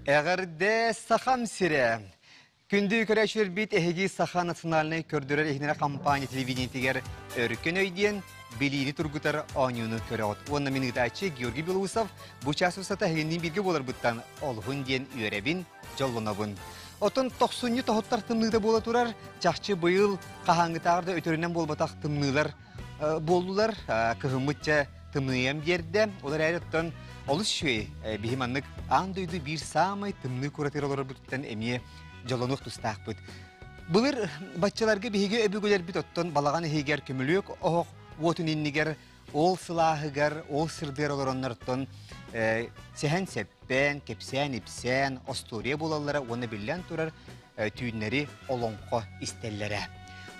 Эҕэрдэ Сахам сирэ! Күндү көрөөччүлэрбит эһиги Саха национальнай көрдөрөр иһинэрэ компания телевидениетигэр Өркөн өй диэн билиини тургутар оонньууну көрөҕүт. Уонна мин ыытааччы Георгий Белоусов бу чаас устата эһигинниин бииргэ буоларбыттан олуһун диэн үөрэбин, дьоллонобун. Оттон тохсунньу тоһуттар тымныыта буола турар, чахчы быйыл хаһааҥҥытааҕар да өтөрүнэн буолбатах тымныылар буоллулар. Кыһыммыт чэ тымныйан биэрдэ. Ол эрээри оттон олус үчүгэй. Биһи маннык аан дойду биир саамай тымныы куратыгар олорорбутуттан эмиэ дьоллонуох тустаахпыт. Былыр баччаларга биһиги өбүгэлэрбит оттон балаҕан иһигэр көмүлүөк оһох уотун иннигэр ол сылааһыгар, ол сырдыгар олороннортон сэһэн-сэппэн, кэпсээн-ипсээн, остуоруйа буолаллара уонна биллэн турар түүннэри олоҥхо истэллэрэ.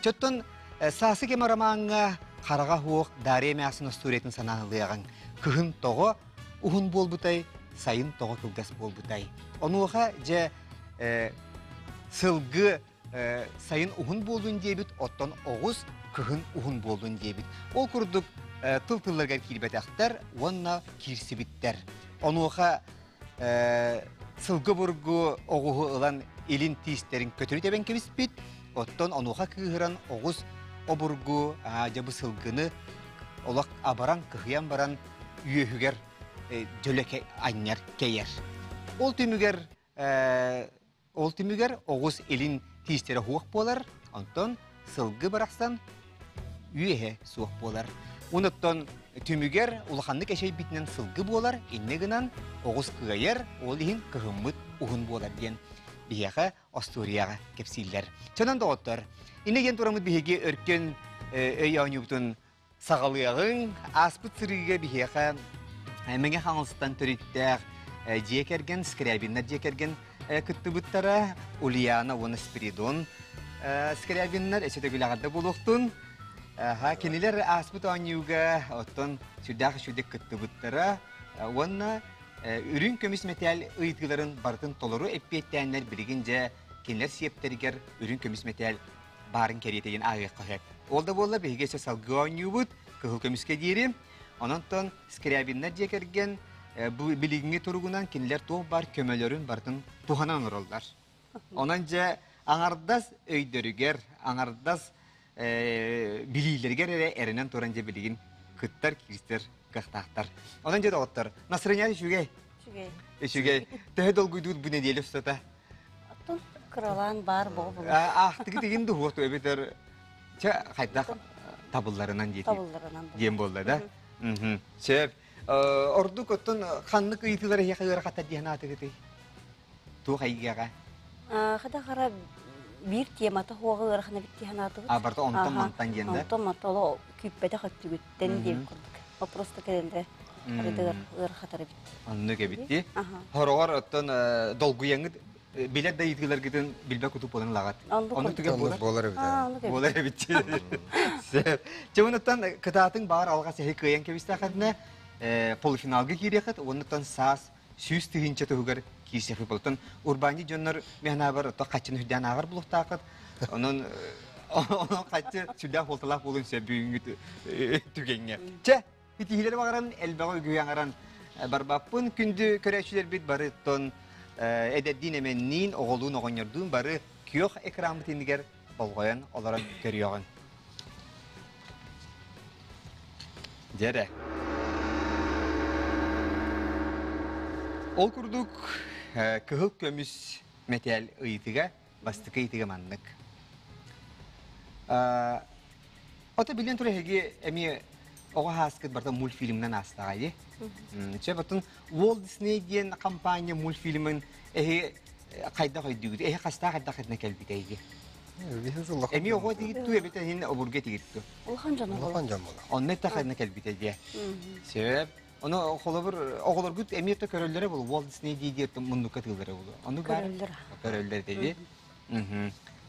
Чоттон Саасы кэм ромаҥҥа хараҕа суох Дарья эмээхсин остуоруйатын санаан ылыаҕыҥ. Кыһын тоҕо уһун буолбутай, сайын тоҕо кылгас буолбутай. Онуоха дьэ сылгы сайын уһун буоллун диэбит, оттон оҕус кыһын уһун буоллун диэбит. Ол курдук тыл тылларыгар киирбэтэхтэр уонна киирсибиттэр. Онуоха сылгы бургу оҕуһу ылан илин тиистэрин көтүрү тэбэн кэбиспит, оттон онуоха кыыһыран оҕус обургу дьэ бу сылгыны олох абаран кыһыйан баран үөһүгэр дьөлө анньар кэйэр. Ол түмүгэр Ол түмүгэр оҕус илин тиистэрэ суох буолар, онтон сылгы барахсан үөһэ суох буолар. Онуттан түмүгэр улаханнык эчэйбитинэн сылгы буолар, инньэ гынан оҕус кыайар, ол иһин кыһыммыт уһун буолар диэн биһиэхэ остуоруйаҕа кэпсииллэр. Чонон доҕоттор, инньэ диэн тураммыт биһиги өркөн өй оонньуубутун Саҕалыаҕыҥ, ааспыт сырыыга биһиэхэ Мэҥэ Хаҥаластан төрүттээх дьиэ кэргэн, Скрябиннар дьиэ кэргэн кыттыбыттара Ульяна уонна Спиридон Скрябиннар өссө төгүл эҕэрдэ буолуохтун. Кинилэр ааспыт оонньууга оттон сүрдээх үчүгэйдик кыттыбыттара уонна үрүҥ көмүс мэтээл ыйытыыларын барытын толору эппиэттээннэр билигин дьэ кинилэр сиэптэригэр үрүҥ көмүс мэтээл баарын кэриэтэ диэн ааҕыахха сөп. Ол да буоллар биһиги өссө салгыы оонньуубут, кыһыл көмүскэ диэри. Онон Скрябиннар дьиэ кэргэн бу билиҥҥи туругунан кинилэр туох баар көмөлөрүн барытын туһанан олороллор. Онон дьэ аҥардас өйдөрүгэр, аҥардас билиилэригэр эрэ эрэнэн туран дьэ билигин кыттар, киирсэр кыахтаахтар. Онон дьэ доҕоттор, настроение үчүгэй. Үчүгэй. Үчүгэй. Төһө долгуйдуут бу нэдиэлэ устата? Оттон кыралаан баар буолбут. Аахтыгыт игин дуһуох эбэтэр чэ хайдах табылларынан диэтии. Табылларынан. Диэн буолла да? Сөп. Ордук оттон ханнык ыйытыылар эһиэхэ ыарахаттар диэн аатыгытый? Туох эйгэҕэ? Хата хара биир темата хуоҕа ыарахана бит диэн аатыбыт. А барыта онтон мантан диэн да? Онтон мантан оло күүппэтэх өттүгүттэн диэн курдук. Вопроста кэлэнде арыдыгар ыарахатар эбит. Оннук эбит дии. Хороҕор оттон долгуйаҥҥыт билэр да ыйытыыларгытын билбэт кутук буолан ылаҕыт. Оннук түгэн буолар. Буолар эбит. Буолар эбит. Сөп. Чэ онуттан кытаатыҥ баар алҕас эһи кыайан кэбистэххитинэ полуфиналга киириэххит уоннуттан саас 100 000 туһугар киирсиэххит болтон урбаанньыт дьоннор механабар то хаччыны үрдээн ааҕар булуохтааххыт онон онон хаччы сүрдээх буолталаах буолуон сөп бүгүҥҥү түгэҥҥэ. Чэ Итиһилэри баҕаран, элбэҕи үгүһү аҥаран барбаппын. Күндү көрөөччүлэрбит бары оттон эдэрдиин эмэнниин, оҕолуун оҕонньордуун бары күөх экраммыт иннигэр болҕойон олорон көрүөҕүҥ. Дьэрэ. Ол курдук кыһыл көмүс мэтээл ыйытыга бастакы ыйытыга маннык. Ото билэн турар эһиги эмиэ оҕо ааскыт барыта мультфильмынан аастаҕа дии. Чэ, потом Walt Disney диэн компания мультфильмын эһи хайдах өйдүүгүт? Эһи хастаах хайдах этинэ кэлбитэ эһиги? Эмиэ оҕо тигит туу эбэтэ иһин обурга тигит туу. Улахан дьон Улахан дьон буолар. Онно эттэххинэ кэлбитэ дии. Сөп. Ону холобур оҕолоргут эмиэ то көрөллөрө буолуо. Walt Disney дии диэн муннукка тыыллара буолуо. Ону Көрөллөр. Көрөллөр дии.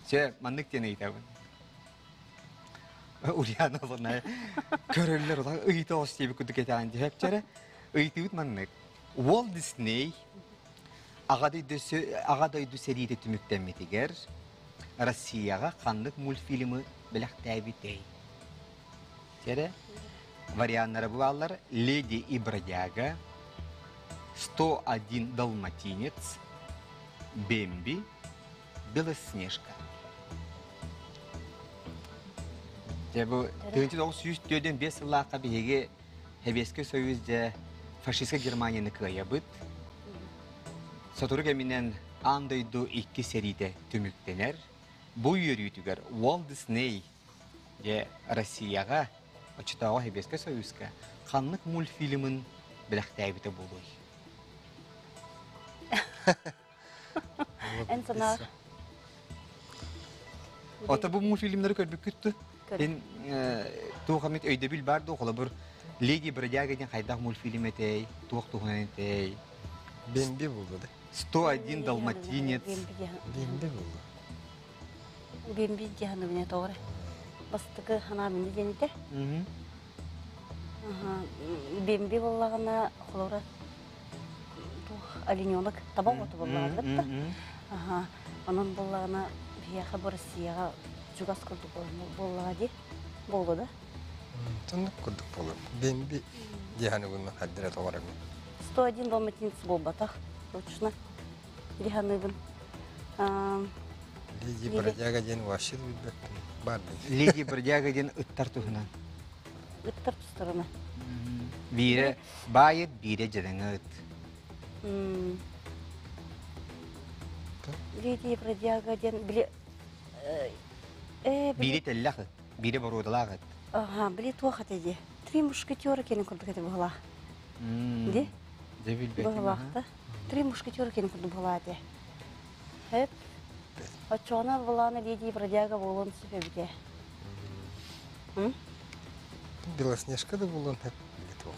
Сөп, маннык диэн ыйытабын. Ульяна Лунай көрөллөр улахан ыйыта оҕус диэбит курдук этэҕин дьэһэпчэрэ. Ыйытыыбыт маннык. Уолт Дисней Аҕа дойду, Аҕа дойду сэриитэ түмүктэммитигэр Россияҕа ханнык мультфильмы бэлэхтээбитэй? Чэрэ? Варианнара бааллар «Леди и бродяга», «101 далматинец», Бэмби, Белоснежка. Дьэ бу 1945 сыллаахха биһиги Сэбиэскэй Союз дьэ фашистскай Германияны кыайабыт. Сотору кэминэн аан дойду икки сэриитэ түмүктэнэр. Бу үөрүүтүгэр Уолт Дисней дьэ Россияҕа оччотооҕу Сэбиэскэй Союзка ханнык мультфильмын бэлэхтээбитэ буолуой? Эн санаа Ото бу мультфильмнары көрбүккүт ту? Эн туох эмит өйдөбүл бар дуо? Холобур, Леди Бродяга диэн хайдах мультфильм этэй? Туох туһунан этэй? Бэмби буолла да. 101 далматинец. Бэмби буолла. Бэмби диэханыбыне тоҕо Бастакы ханаабыны диэнитэ. Бэмби буоллаҕына холобура туох олененок таба оҕото буоллаҕына да. Онон буоллаҕына биһиэхэ бу Россияҕа чугас курдук буоллаҕа дии. Буолла да? Тоннук курдук буолар. Бэмби диэханыбын хаддыра тоҕорабын. 101 далматинец буолбатах. Точно. Диэханыбын. Леди Бродяга диэн вообще билбэппин. Бар Леди Бродяга диэн ыттар туһунан. Ыттар тустарына. Биирэ баайыт, биирэ дьадаҥы ыт. Леди Бродяга диэн били Биири тэллэх ыт, биири боруодалаах ыт. Ага, били туох этэ дии. Три мушкетера кэлин курдук этэ быһылаах. Ди? Дьэ билбэтим. Быһылаахта. Три мушкетера кэлин курдук быһылаа этэ. Хэп. Оччоҕуна былаана Леди Бродяга буолуон сөп эбитэ. Белоснежка да буолуон сөп били туох.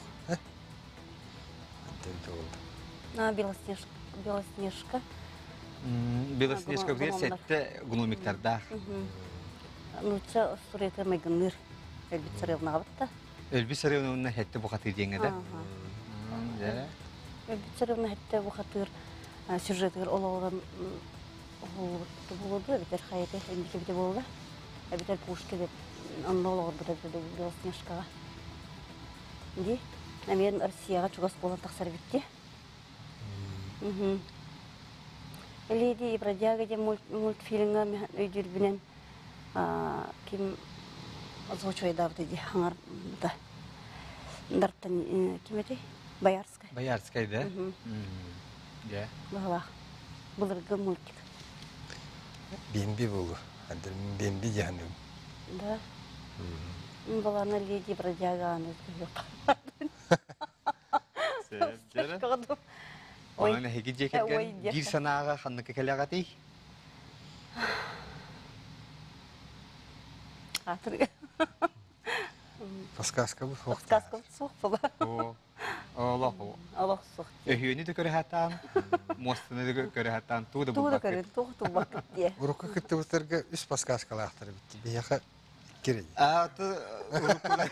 А, Белоснежка. Белоснежка. Белоснежка бир сэттэ гномиктардаах. Нуучча остуоруйата майгынныыр. Өлбүт сарыалнаҕабыт да. Өлбүт сарыална хэттэ бухатыыр диэҥҥэ да? Өлбүт сарыална хэттэ бухатыыр сюжетыгар олоҕуран буолуо эбэтэр хайата эмбитэ буолла эбэтэр Пушкин деп онно олоҕурбута Белоснежкаҕа ди эмиэ Россияҕа чугас буолан тахсар эбит дии Леди и бродяга диэн мультфильмҥа өйдүүрбүнэн ким озвучивайдаабыта дии хаҥарбыта Дартан ким этэй Боярскай Боярскай да Дьэ. Быһылаах. Былыргы мультик. Бимби буолу. Бимби диэханыбын. Да. Балана Леди Бродяга аны Онон эһиги дьиэ кэргэн биир санааҕа ханныка кэлэҕитий? Аатырга. Подсказкабыт суох. Подсказкабыт суох була. Олох. Олох суох. Өһүөнү да көрө сатаан, муостаны да көрө сатаан, туу да Туу да көрө, туох тулбаккыт диye. Урукку кыттыбыттарга үс подсказкалаахтар эбит. Биһиэхэ икки Ааты уруккулар.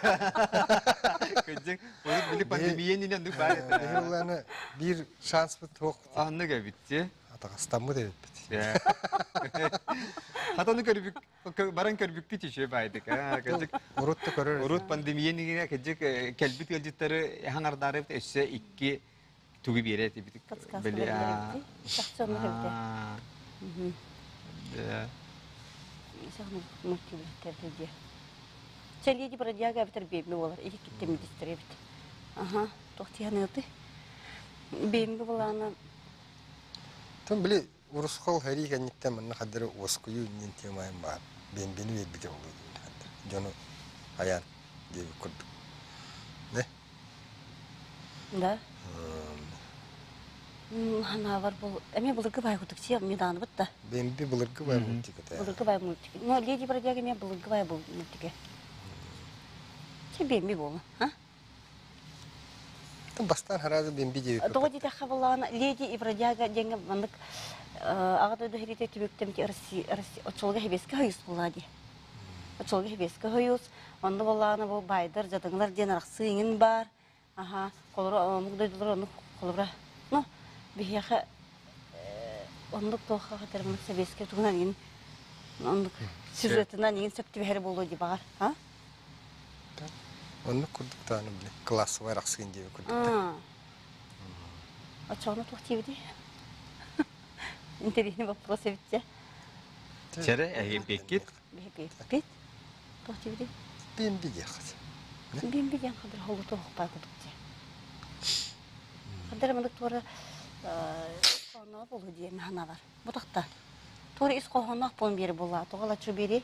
Кырдьык, урут били пандемия иннинэ оннук баар этэ. Биһи биир шанспыт суох. Аннык эбит. Атаҕастаммыт эбиппит. Хатаны көрбүк Баран көрбүккүт үчүгэй баайдык. Кырдьык Урут да көрөр. Урут пандемия иннигинэ кырдьык кэлбит ыалдьыттары хаҥардаары өссө икки тугу биэрэ этибит. Подсказка биллэрбити. Чахчы оннук эбитэ. Сахны мультивилтерди дии. Чэлиэди бродяга эбитэр биэми буолар. Ики киттемидистер эбит. Аха, туох тиһаныаты. Биэми булаана Тон били Урусхал сэрии кэнниттэн манна хардары уоскуйуу диэн темайым баар. Бэмбини биэрбитэ буолуо диэн Дьону айаан диэбит курдук. Не? Да. Ханаабар бұл эмиэ былыргы бай курдук сиэ меданыбыт да. Бэмби былыргы бай мультик это. Былыргы бай мультик. Но Леди Бродяга эмиэ былыргы бай мультике. Че бэмби буолла, а? Бастаан хараазы бэмби диэбит. Тоҕо диэтэххэ буоллаҕына Леди и Бродяга диэҥҥэ маннык Аҕа дойду сэриитэ түбүктэмти оччолорго Сэбиэскэй Союз буоллаҕа дии. Оччолорго Сэбиэскэй Союз, онно буоллаҕына бу баайдар, дьадаҥылар диэн арахсыы иҥин баар. Аха, холобура, омук дойдулар оннук холобура. Ну, биһиэхэ оннук туохха хатар сэбиэскэй тугунан иҥин оннук сюжетынан иҥин сөп түбэһэрэ буолуо дии баҕар, а? Оннук курдук даҕаны били классовай арахсыын диэби курдук да. Оччоҕуна туох диэбитий? Интересный вопрос эбитчэ. Чэрэ, эһиэппиэккит? Эһиэппиэппит. Туох диэбитий? Бимби диэххит. Бимби диэн хадыр холуту оһохпаа кудук дии. Хадыр мындык туора хоһооно болу диэн хана бар. Бутахта. Туора ис хоһооноох буолан биэри буолла. Тоҕо биэри?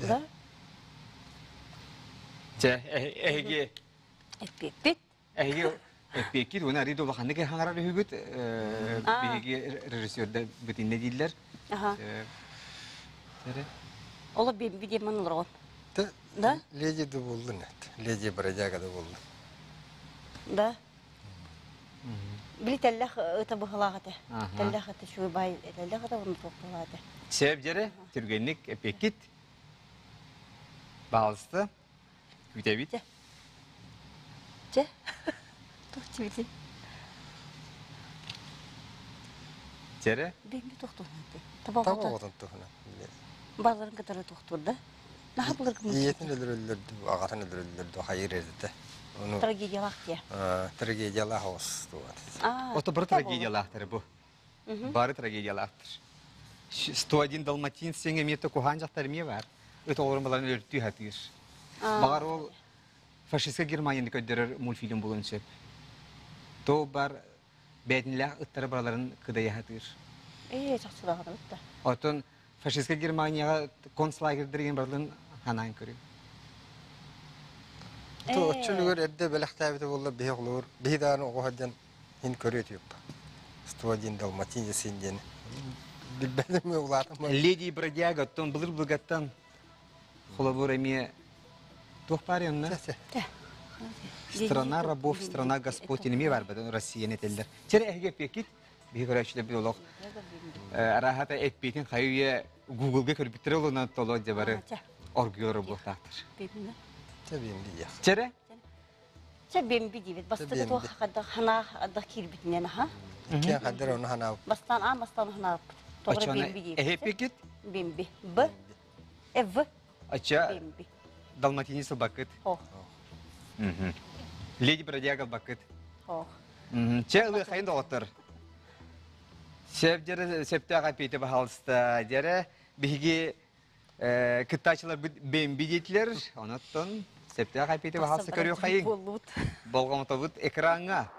Да? Чэ, эһиги Эппиэппит. Эһиги эппиэккит уонна арыый да улаханнык хаҥарар үһүгүт. Биһиги режиссердар бытынна дииллэр. Оло бимби диэмэн олорон. Да? Леди да буоллун эт. Леди бродяга да буоллун. Да. Били тэллэх ыта быһылаах этэ. Тэллэх этэ үчүгэй баай тэллэх этэ уонна туох быһылаах этэ. Сээп дьэрэ түргэнник эппиэккит. Баалыста. Күүтэбит. Чэ. Чэ. Туох диэбитий? Чэрэ? Бэйэм туохтуһунан дии. Таба оҕотун туһунан. Баларын кытары туохтуур да? Наһаа былыргы Ийэтин өлөрөллөр дуу, аҕатын өлөрөллөр дуу, хайыр эрдэ. Ону Трагедиялаах дии. Трагедиялаах оҕус тугат. Ото бары трагедиялаахтар бу. Бары трагедиялаахтар. 101 далматин сиҥ эмиэ куһаан дьахтар эмиэ бар. Ыт оҕолорун баларын өлөртүү хатыыр. Баҕар ол фашистскай Германияны көрдөрөр мультфильм булуон сөп. То бар бээтинлээх ыттары бараларын кыдайа хатыыр. Ээ, чахчылаҕын ытта. Оттон фашистскай Германияҕа концлагердэригин барыларын ханаан көрүҥ. То оччолугар эрдэ бэлэхтээбитэ буолла биһи оҕолор биһи даҕаны оҕо сылдьан Ин көрүө этиэппэ. 101 далматин син диэн. Билбэтим улаатым. Леди бродяга оттон былыр былгаттан холобур эмиэ туох баар онно? Страна рабов, страна господ эмиэ бар батын Россияны этэллэр. Чэрэ эһиги эппиэккит биһи көрөөччүлэр бил олох араһата эппиэтин хайы үйэ Гуглга көрбүттэрэ олунан толо дьэ бары оргуйор буолтаахтар. Чэрэ Чэ бэмби диибит. Бастакы туох хадах ханаа адах киирбитинэн аха. Киэн хаддар ону ханаабыт. Бастаан аан бастаан ханаабыппыт. Тоҕо бэмби диибит. Эһэппикит? Бэмби. Б. Э В. Ача Бэмби. Далматини сылбаккыт. Хох. Леди бродяга албаккыт. Хох. Чэ ылы хайын доҕоттор. Сеп дьэрэ септөөх аппиити баһалыста дьэрэ биһиги Кыттааччыларбыт бэмби диэтилэр. Онон септөөх айпити баһаалса көрүөхайыҥ. Болҕомтобут экраҥҥа.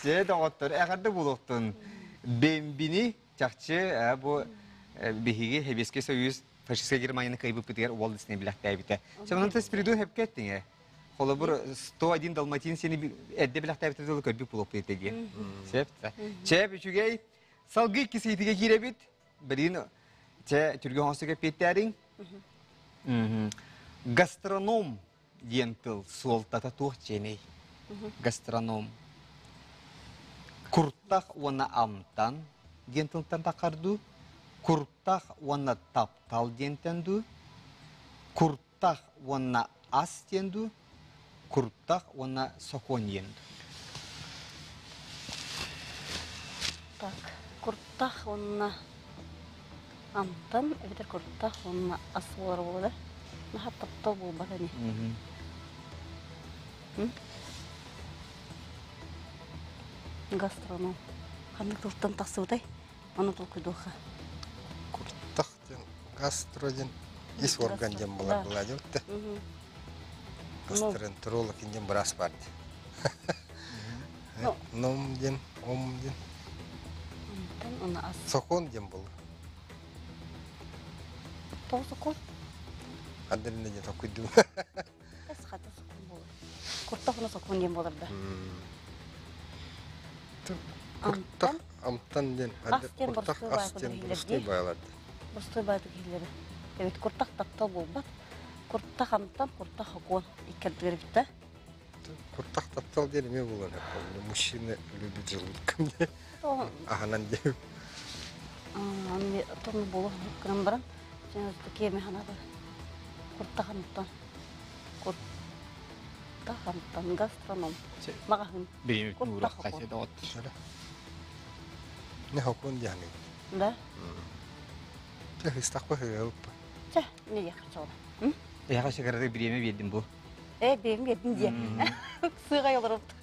Сэ доҕоттор, эҕэрдэ буолуохтун. Бэмбини чахчы бу биһиги Сэбиэскэй Союз фашистскай Германияны кыайбыппытыгар уол Дисней билэхтээбитэ. Онон Спиридон хөпкө эттиҥ Холобур, 101 далматин сени эрдэ билэхтээбитэ дылы көрбүт буолуохпут этэ диэн. Сөп. Чэп үчүгэй. Салгыы иккис ыйытыга киирэбит. Билигин чэ түргэн оҥостук эппиэттээриҥ. Гастроном диэн тыл суолтата туох дьиэний? Гастроном. Куртах уонна амтан диэн тылтан таххар дуу? Куртах уонна таптал диэнтэн дуу? Куртах уонна ас диэн дуу? Куртах уонна сокуон диэн дуу? Так, куртах уонна амтан эбэтэр куртах уонна ас буолар буолар. Наһаа таптал буолбат ини. Гастроном. Ханнык тылтан тахсыбытай? Ону толкуйдуохха. Куртах диэн гастро диэн ис орган диэн буолар была диэбит Гастроэнтеролог диэн быраас баар дии. Ном диэн, ом диэн. Сокон диэн буолар. Тоҕо сокон? Адрина диэн токуйдум. Хата сокон буолар. Куртах сокон диэн буолар да. Куртах амтан диэн куртах ас диэн боростуой баайлар. Боростуой баайдык иһиллэрэ. Эбит куртах таптал буолбат. Куртах амтан, куртах окуон иккэрдигэр эбит да. Куртах таптал диэн эмиэ буолан мужчина любит желудком диэн. Аһанан диэн. Тоҥ буолу гынан баран киэми ханабы куртах амтан куртах амтан гастроном маҕаһын Бэйэбит уурах хайсы доҕоттор. Не хокун диэхни. Да? Чэ, хыстахпа хыгылыппа. Чэ, не диэххэ чола. Эһэҕэ сыгарары бириэмэ биэрдим бу. Э, бириэмэ биэрдим диэ. Сыыгай олоробут.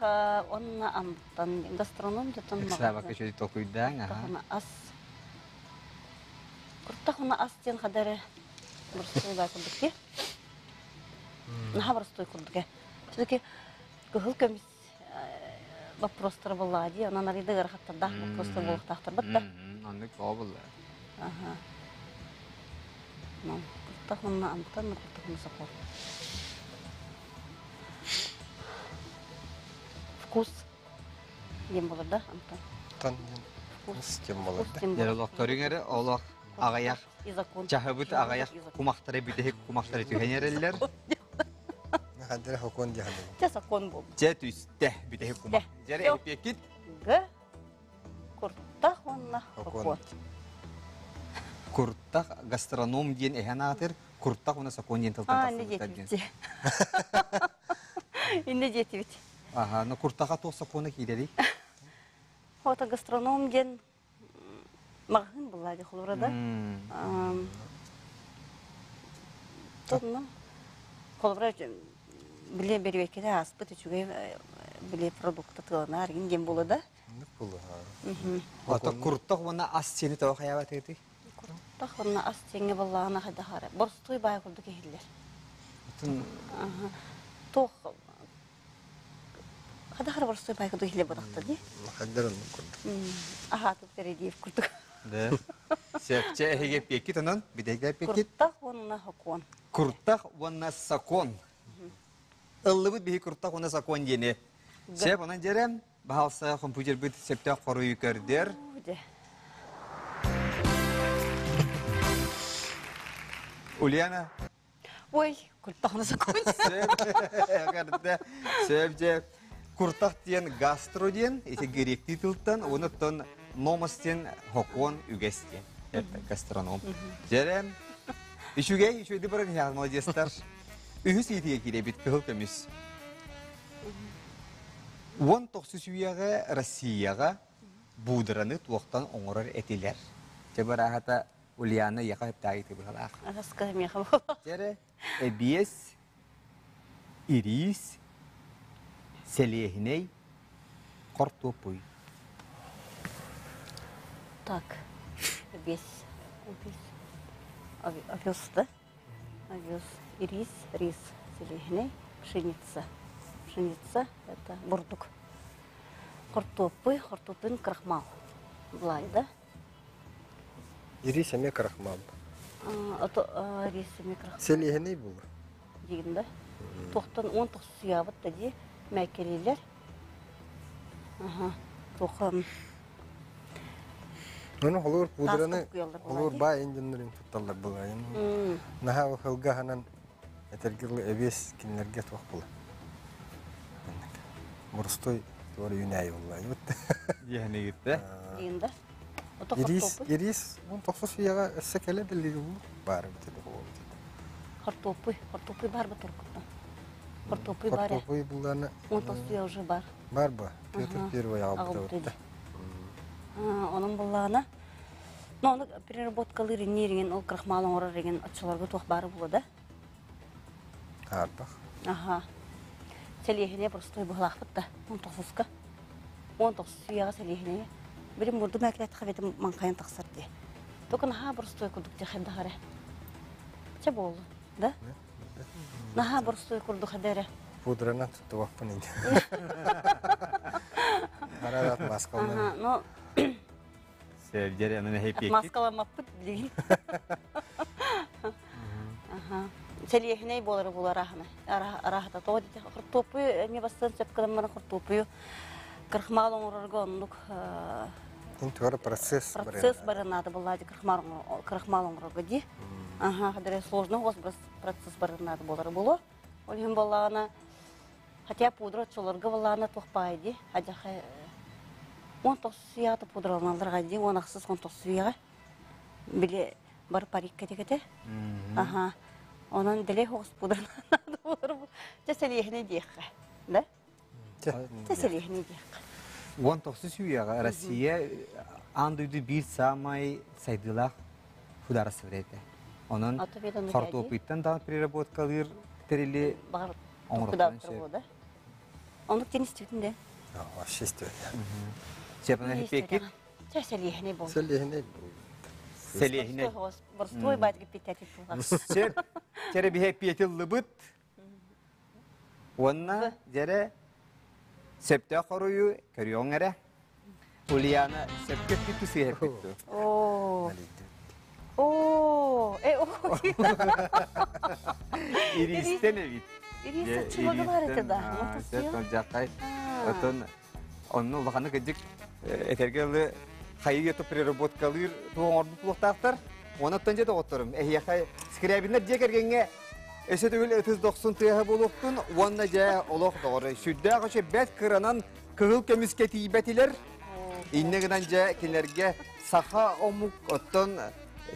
онна амтан гастроном дьотон Ыксаабакка үчүгэй толкуйдааҥ, аха. Ас Куртах уна ас диэн хадары боростуой баа курдук дии. Наһаа боростуой курдук ээ. Все-таки кыһыл көмүс вопростар буоллаҕа дии. Онон арыйда ыарахаттардаах вопростар буолуохтаахтар да. Оннук боо булла. Аха. Куртах уонна амтан, куртах уонна сокол. Вкус диэн болар да амтан. Тан вкус диэн болар да. Дьэ олохторуҥ эрэ олох аҕыйах чаһыбыт аҕыйах кумахтары бүтэһик кумахтары түһэн эрэллэр. Хаддара хокон дьаһаны. Чэ сокон буолбут. Чэ түстэ бүтэһик кумах. Дьэрэ эпиэккит. Г куртах уонна хокон. Куртах гастроном диэн эһэн аатыр, куртах уонна сокон диэн тылтан тахсыбыттар диэн. Инне диэтибит. Аха, но куртаха туох сокуона киирэрий? Хото гастроном диэн маҕаһыын булла дии холура да. Тонно холобура биле берүөккэ ааспыт үчүгэй биле продукта тыланаар гин диэн буола да. Ото куртах уонна ас сиэни тоҕо хайаабатыгытый? Куртах уонна ас сиэҥҥэ буоллаҕына хайдах боростуой баай курдук иһиллэр. Туох хайдах эрэ боростуой баай курдук иһиллэр буолахта дии. Хайдар оннук курдук. Аһаатык тэрийдиир курдук. Да. Сөпчэ эһиги эппиэккит онон бүтэһик эппиэккит. Куртах уонна сокуон. Куртах уонна сокуон. Ыллыбыт биһи куртах уонна сокуон диэни. Сөп, онон дьэрэ Баһаалса компьютербыт сөптөөх хоруйу көрдөр. Ульяна. Ой, куртахны сокуон. Сөп же. Куртах диэн гастро диэн, ити гректии тылтан, онуттан номос диэн хокуон үгэс диэн. Это гастроном. Дьэрэ, үчүгэй, үчүгэйди баран иһэҕин, молодецтар. Үһүс иитигэ киирэбит кыһыл көмүс. 19 үйэҕэ Россияҕа буудараны туохтан оҥорор этилэр? Дьэ бырааһата Ульяна эйиэхэ сөптөөх быһалаах. Араска миэхэ буолуо. Дьэрэ, эбиэс, ириис, сэлиэһинэй, хортуоппуй. Так, эбиэс, эбиэс, овес, да? Овес, рис, рис селиһинэй, пшеница. Пшеница – это бурдук. Хортуоппуй, хортуоппуйун крахмал. Былай, да? Ирис эмиэ крахмал. Ото рис эмиэ крахмал. Селиһинэй буолар. Диигин да? Туохтан он тохсуйаабыт да дии мэккэлиилэр. Аха. Туохха Ону холуур пудраны холуур баай индианнарын тутталлар былайын. Наһаа хылгаһынан этэргэ дылы эбиэс кинилэргэ туох була. Боростой туора үүнээйи буолла. Диэхэнигиттэ. Диин да. Ирис, ирис, он тохсус үйэҕэ өссө кэлэ дэллиги баар эбит Хортуоппуй, хортуоппуй бар ба туркуттан? Хортуоппуй бар. Хортуоппуй булланы. Он тохсус уже бар. Бар ба. Петр Первый аҕалбыта. Онон буллаҕына, но ону переработкалыыр иннииригин, ол крахмал оҥорор игин оччолорго туох баара буолуо да? Аарбах. Аха. Сэлиэһинэ простой быһалаахпыт да, он тохсуска. Он тохсус үйэҕэ сэлиэһинэйэ. Билим бурду мэкилэтхэ бэтим маҥхайан тахсар дии. Только наһаа простой курдук дии хайдах эрэ. Чэ буоллун, да? Наһаа боростуой курдук эрэ. Пудранан туттубаппын ини. Бараат маскаланан. Ну, Севдер анан эһэпиэккит. Маскаламмаппыт билигин. Сэлиэһинэй буолары булар аһана. Араһата тоҕо дите хортуоппуйу эмиэ бастан сөп гынан баран хортуоппуйу крахмал оҥорорго оннук Туора процесс процесс барынаады буллаа крахмал оҥорорго дии. Аха, хадары сложно процесс барынаады буолара буолуо. Ол иһин буоллаҕына, хотя пудра оччолорго буоллаҕына туох баай дии, адьаха 19 үйэҕэ пудраланаллар дии, 16 19 үйэҕэ били бары парикка тикэтэ. Аха. Онон дэлэй хоҕус пудраланаады буолар. Дьэ сэлиэһинэй диэххэ. Да? Дьэ сэлиэһинэй диэххэ. 19 үйэҕэ Россия аан дойду биир саамай сайдыылаах судаарыстыба этэ. Онон хортуоппуйтан даҕаны переработкалыыр тэрили оҥоруохтарын сөп. Оннук диэн истибитим да. Вообще истибэтэ. Сепана хиппеккит? Чэ, сэлиэһинэй буолла. Сэлиэһинэй. Сэлиэһинэй. Боростуой баат гиппитэтит буолла. Сеп, чэрэ биһэ пиэтиллыбыт. Уонна дьэрэ сөптөөх хоруйу көрүөҥ эрэ. Ульяна сөпкө эппиттүү сыыһа эппиттүү. Оо. Оо, э, оо. Иристен эбит. Ириис чулага бар этэ да. Жакай. Отон онну улаханы кыдьык этэргэ ылы хайыы переработкалыыр туох оҥорбут буолуохтаахтар. Онон дьэ доҕотторум, эһиэхэ Скрябиннар дьиэ кэргэҥҥэ өссө төгүл ытыс дохсун тыаһа буолуохтун уонна дьэ олох доҕоро сүрдээх өчө бэрт кыранан кыһыл көмүскэ тиийбэтилэр. Иннэ гынан дьэ кинилэргэ саха омук оттон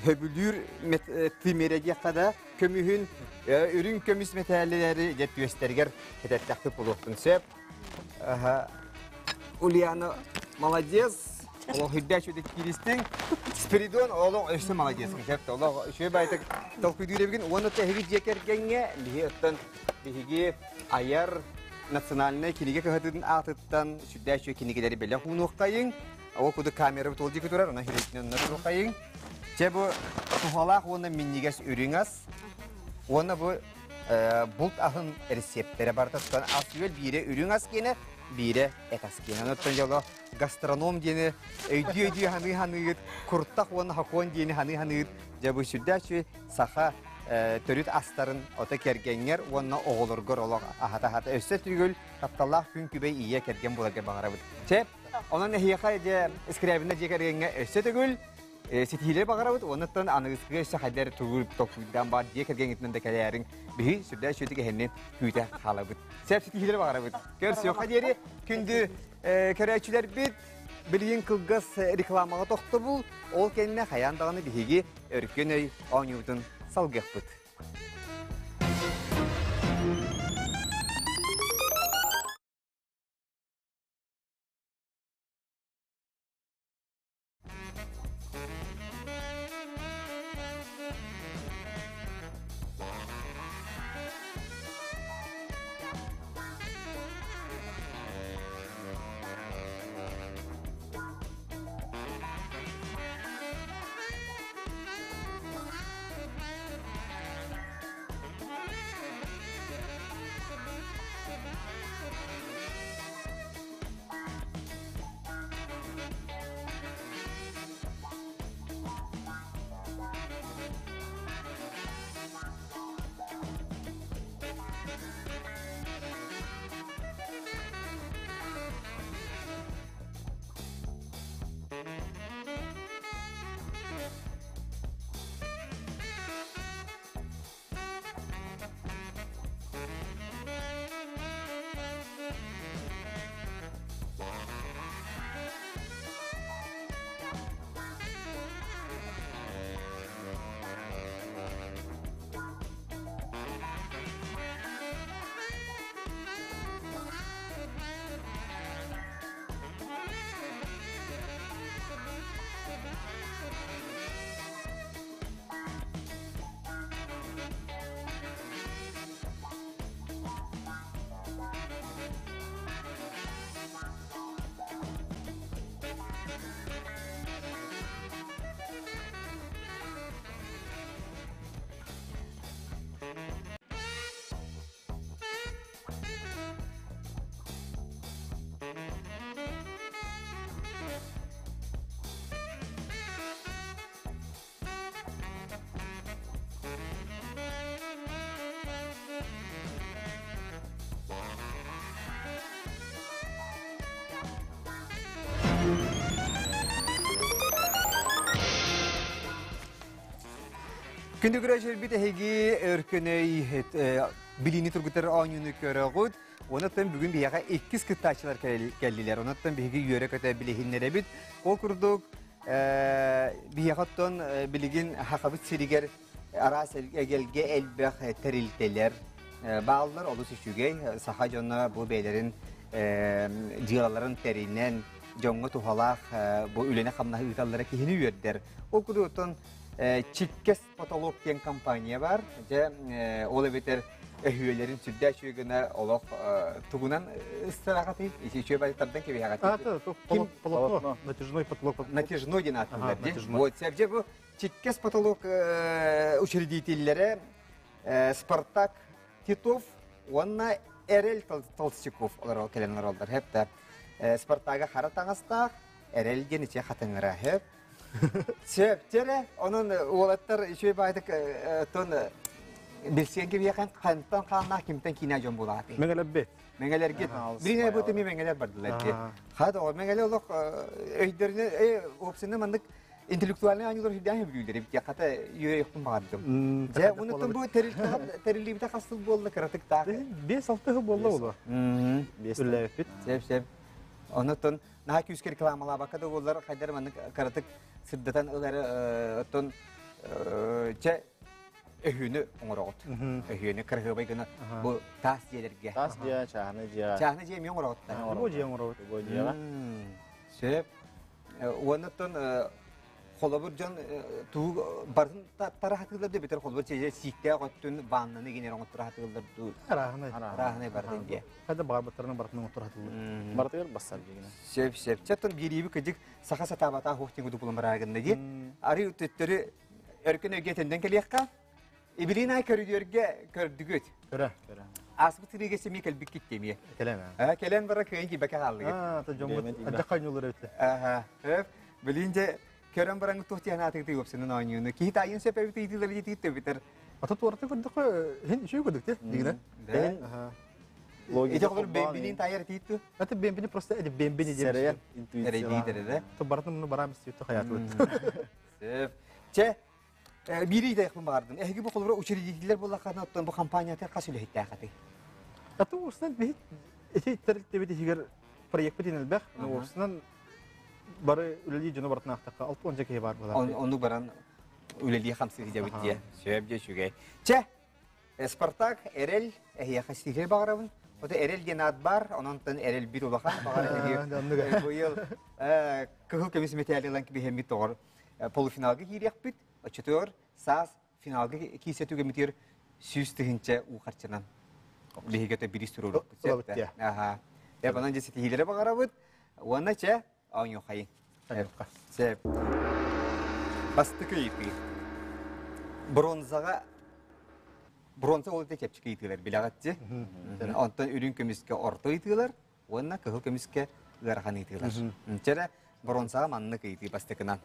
хөбүлүүр тимирэ диэххэ да көмүһүн үрүҥ көмүс мэтээллэри дьэ түөстэригэр кэтэттэхпит буолуохтун сөп. Ульяна молодец. Олох үрдэ үчүгэй кииристиҥ. Спиридон олох өссө молодец. Сөп олох үчүгэй байтык толкуйдуур эбигин. Уонна эһиги дьиэ кэргэҥҥэ биһи оттон биһиги айар национальнай кинигэ кыһатын аатыттан сүрдээх үчүгэй кинигэлэри бэлэх уунуоххайыҥ. Ол курдук камерабыт ол диэки турар, онон хирэйтинэн онно туруоххайыҥ. Чэ бу туһалаах уонна минньигэс үрүҥ ас. Уонна бу булт аһын рецептэрэ барыта тутан ас-үөл биирэ үрүҥ ас киэнэ, биирэ эт ас киэнэ. Онон дьоло гастроном диэни өйдүү-өйдүү ханыы-ханыыгыт, куртах уонна хокуон диэни ханыы-ханыыгыт. Дьэ бу сүрдээх үчүгэй саха төрүт астарын ото кэргэҥҥэр уонна оҕолоргор олох аһата-аһата өссө түгүл тапталлаах күн күбэй ийэ кэргэн буоларга баҕарабыт. Чэ, онон эһиэхэ дьэ Скрябина дьиэ кэргэҥҥэ өссө төгүл ситиһиилэри баҕарабыт уоннаттан аныгыскыга өссө хайдар тугу толкуйдаан баар дьиэ кэргэҥҥитинэн да кэлээриҥ биһи сүрдээх үчүгэй эһэнни күүтэ хаалабыт. Сөп ситиһиилэри баҕарабыт. Көрсүөххэ диэри күндү көрөөччүлэрбит билигин кылгас рекламаҕа тохтобул, ол кэннэ хайаан даҕаны биһиги өркөн өй оонньуубутун салгыахпыт. Күндү көрөөччүлэрбит эһиги өркөнөй билиини тургутар оонньууну көрөҕүт. Онон бүгүн биһиэхэ иккис кыттааччылар кэллилэр. Онон биһиги үөрэ-көтө билиһиннэрэбит. Ол курдук биһиэхэ оттон билигин Хахабыт сиригэр араас эгэлгэ элбэх тэрилтэлэр бааллар. Олус үчүгэй. Саха дьоно бу бэйэлэрин дьыалаларын тэринэн дьоҥҥо туһалаах бу үлэни-хамнаһы ыыталлара киһини үөрдэр. Ол курдук оттон Чиккэс потолок диэн компания бар. Дьэ, ол эбэтэр өһүөлэрин сүрдээх үчүгэй гына олох тугунан ыстараҕатый? Ити үчүгэй тардан кэбиһэҕэтий? Ким? Полотно. Натяжной потолок. Натяжной диэн ааттыыллар дии. Вот, сәбдьэ бу чиккэс потолок учредителлэрэ Спартак Титов уонна Эрэл Толстяков олорол кэлэн олороллор. Хэп Спартага хара таҥастаах, Эрэл диэн ичэ хатыҥыра. Хэп. Сөп, терэ, онон уолаттар үчүгэй баайдык тон билсиэн кибиэхэн хантан хааннаах кимтэн киинэ дьон буолаатый? Мэҥэлэрбит. Мэҥэлэргит. Билин бу теми мэҥэлэр бардылар ди. Хат о мэҥэлэ олох өйдөрүнэ опсыны маннык интеллектуальный оонньуулар сүрдээх бүлүүлэр эбит хата үөрүйэхпин баҕардым. Дьэ, онуттан бу тэриллибитэ хас сыл буолла кыратыктаах? 5-6 сыл буолла буолуо. Үллээбиппит. Сөп, сөп. Онуттан наһаа күүскэ рекламалаабакка да буоллар хайдар маннык кыратык сырдатан ылары оттон чэ өһүөнү оҥороҕут. Өһүөнү кыраһыабай гына бу таас дьиэлэргэ. Таас дьиэ, чааһынай дьиэ. Чааһынай дьиэ эмиэ оҥороҕуттар. Бу дьиэ оҥоробут. Бу дьиэҕэ. Сөп. Уонна холобур дьон тугу барытын тараһатыылар да битэр холобур сииктээх өттүн ваннаны гинер оҥоттураһатыылар дуу Арааһынай. арааһынай барытын диэ. Хайда баҕарбыттарынан барытын оҥотторатыллар. Барытыгар бассар дигинэ. Сөп сөп. Чаттан бирииби кыдьык саха сатаабатаах уох тиҥ удупулан бараагынна ди. Ары төттөрү өркөн өйгө тенден кэлиэххэ. Ибилин ай көрүдүөргэ көрдүгүт. Көрө. Ааспыт сырыыга сэмии кэлбиккит эмиэ. Кэлэн. Кэлэн бара кыайын киирбэккэ хааллыгыт. Аа, та дьоммут адьах хойнулар эбит. Аха. Билин дьэ көрөн баран туох диэн аатыгытый уопсанан оонньууну. Киһи таайын сөп эбит ыйытыылар диэтигит төбүтэр. Ата туораты көрдөххө хин үчүгэй көрдүк те дигинэ. Да. Ити холор бэмбинин таайар тиитту. Это бэмбини просто эти бэмбини Серия интуиция. Эрэ То барытын муну барам истиютта хаятыбыт. Сөп. Чэ, биири ыйтайахпын баҕардым. Эһиги бу холобура учредителлэр буоллаххына, оттон бу компанията хас үлэһиттээх этэй? Аты уурсунан биһи ити тэрилтэбит иһигэр проекпыт элбэх. Уурсунан бары үлэлии дьону барытын аахтахха 60 киһи баар буолар. Онну баран үлэлии хамсыы сылдьабыт диye. Сөп дьэ үчүгэй. Чэ, Спартак, Эрэл, эһиэхэ сиһилии баҕарабын. Ото Эрэл диэн аат баар, онон Эрэл бит улахан баҕар быйыл кыһыл көмүс мэтээли ылан кибиһэммит тоҕор полуфиналга киириэхпит. Оччотугар саас финалга киирсэ түгэммитигэр 100 000 уу харчынан биһиги өтө бириис туруорукпут. Аха. Эбанан дьэ ситиһиилэри баҕарабыт. Уонна чэ, оонньуохайын. Сөп. Бастакы ыйытыы. Бронзаҕа бронза ол это чэпчэки ыйытыылар билэҕитчи. Онтон үрүҥ көмүскэ орто ыйытыылар уонна кыһыл көмүскэ ыарахан ыйытыылар. Чэрэ бронзаҕа маннык ыйытыы бастакынан.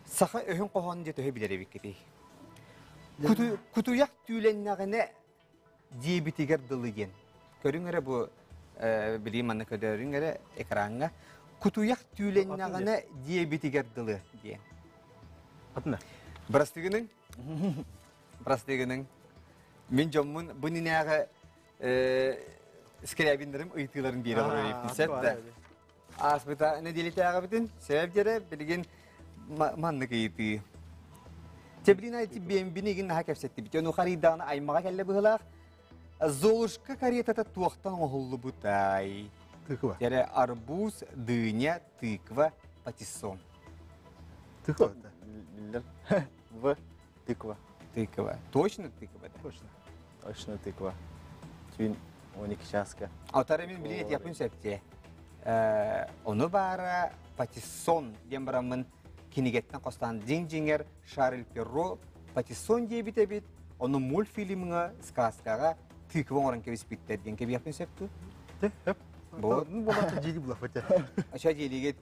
Саха өһүн хоһоон дьэ төһө билэр эбиккитий? Кутуйах түүлэннэҕинэ диэбитигэр дылы диэн. Көрүҥ эрэ бу билии манна көдөрүҥ эрэ экраҥҥа. Кутуйах түүлэннэҕинэ диэбитигэр дылы диэн. Атына. Бырастыгының. Бырастыгының. Мин дьоммун бу нинээҕи скрябиннэрим ыйытыыларын биэрэ олорор эбиппин сөп да. Ааспыта нэдиэлэтээҕибитин сөп дьэрэ билигин маннык ыйытыы. Тебрин айти бэмбини игин наһаа кэпсэттибит. Ону харыйдаҕына аймаҕа кэллэ быһылаах. Золушка каретата туохтан оҥоһуллубутай? Тыква. Дьэрэ арбуз, дыня, тыква, патиссон. Тыква. Биллэр. В. Тыква. Тыква. Точно тыква, да? Точно. Точно тыква. Түүн 12 часка. Отары мин билин этиэхпин сөп Ону баара патиссон диэн бараммын кинигэттэн хостоон дьиҥ-дьиҥэр Шарль Перро патиссон диэбит эбит, ону мультфильмҥа, сказкаҕа тыква оҥорон кэбиспиттэр диэн кэбиэхпин сөп дуу? Сөп. Бу буолааччы дьиэги булаппыт. Ача дьиэлигит.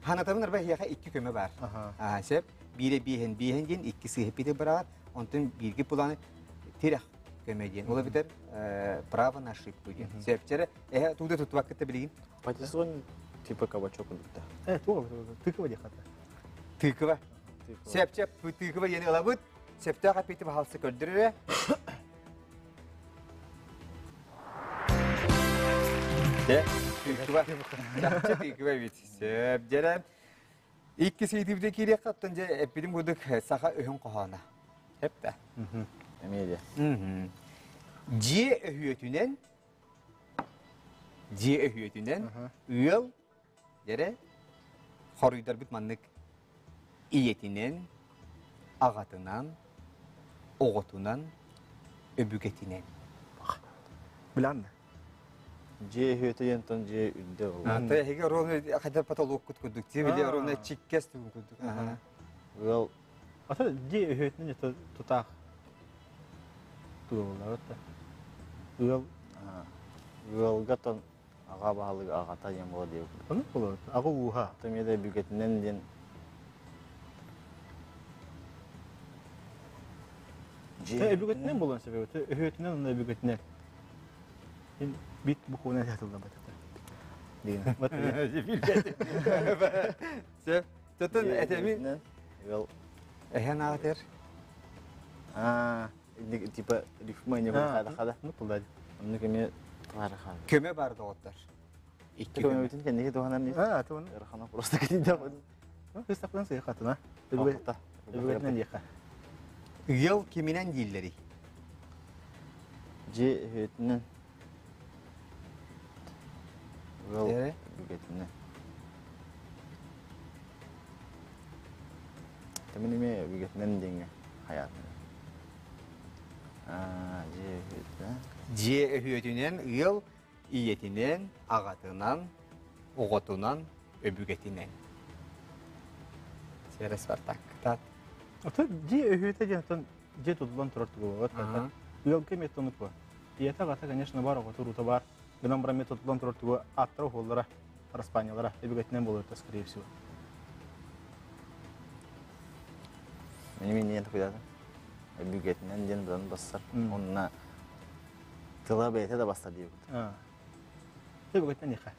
Ханатабын арба эһиэхэ икки көмө бар. Аа, сөп. Биирэ биэһин биэһин диэн икки сыыһа быраҕат, онтон биирги пуланы тирэх көмө диэн. Ол эбэтэр право на ошибку диэн. Сөпчэрэ эһэ тууда туттубаккыта билигин. Патиссон типа кабачок курдукта. Э, туох тыква диэхата. Тыква. Сөпчэ тыква диэни ылабыт. Сөптөөх эппити баһалсы көрдөрөрө. Де, тыква. Чахчы тыква бит. Сөп дьэрэ. Икки сыйтыбыта киириэххэ оттон дьэ эппитим курдук саха өһүн хоһооно. Эптэ. Эмиэ де. Дьиэ өһүөтүнэн дьиэ өһүөтүнэн ыал дьэрэ хоруйдарбыт маннык ийэтинэн, аҕатынан, оҕотунан, өбүгэтинэн. Билан. Дьиэ үһүөтэ диэн дьиэ үрдэ ол. Ата эһиги ровно хотя потолоккут курдук. Те били ровно чиккес тугун курдук. Ыал Ата дьиэ үһүөтүнэн это тутаах туоллар та. Ыал ыалга тон аҕа баһылык аҕата диэн буола диэбит. Ону болор. Аҕа ууһа. Томеда бүгэтинэн диэн Өбүгэтинэн буолан сөбөтө. Өһүөтүнэн уонна өбүгэтинэн. Бит букванан сатыллабат этэ. Диэн. Сөп. Тотон этеми Ыал эһэн аатыр. Аа, типа рифма не хада хада. Ну пулда. Онну кеме тылары хада. Көмө бар доҕоттор. Икки көмө. Көмөбүтүн кэнники туһанан не. Аа, туһан. Ырхана просто китинде. Кыстаптан сыйы хатына. Өбүгэтинэн диэхэ. Ыал киминэн дииллэрий? Дьиэ үһүөтүнэн. Ыал бүгэтинэн. Тэмин эме бүгэтинэн диэҥҥэ хаyaатын. Аа, дьиэ үһүөтүнэн. Дьиэ өһүөтүнэн ыал ийэтинэн, аҕатынан, оҕотунан, өбүгэтинэн. Сэрэ Спартак. Тат. Ото дьиэ өһүөтэ диэн отон дьиэ тутуллан турар тугу Ыалга эмиэ тонук Ийэтэ аҕата, конечно, бар, оҕото уруута бар. Гынан баран эмиэ тутуллан турар тугу ааттара уһуллара, распаанньалара өбүгэтинэн буолуо, скорее всего. Мин мин куйдатым. Өбүгэтинэн диэн быдан бассар. Онна тыла бэйэтэ да бассар диэбит. Өбүгэтинэн диэхэ.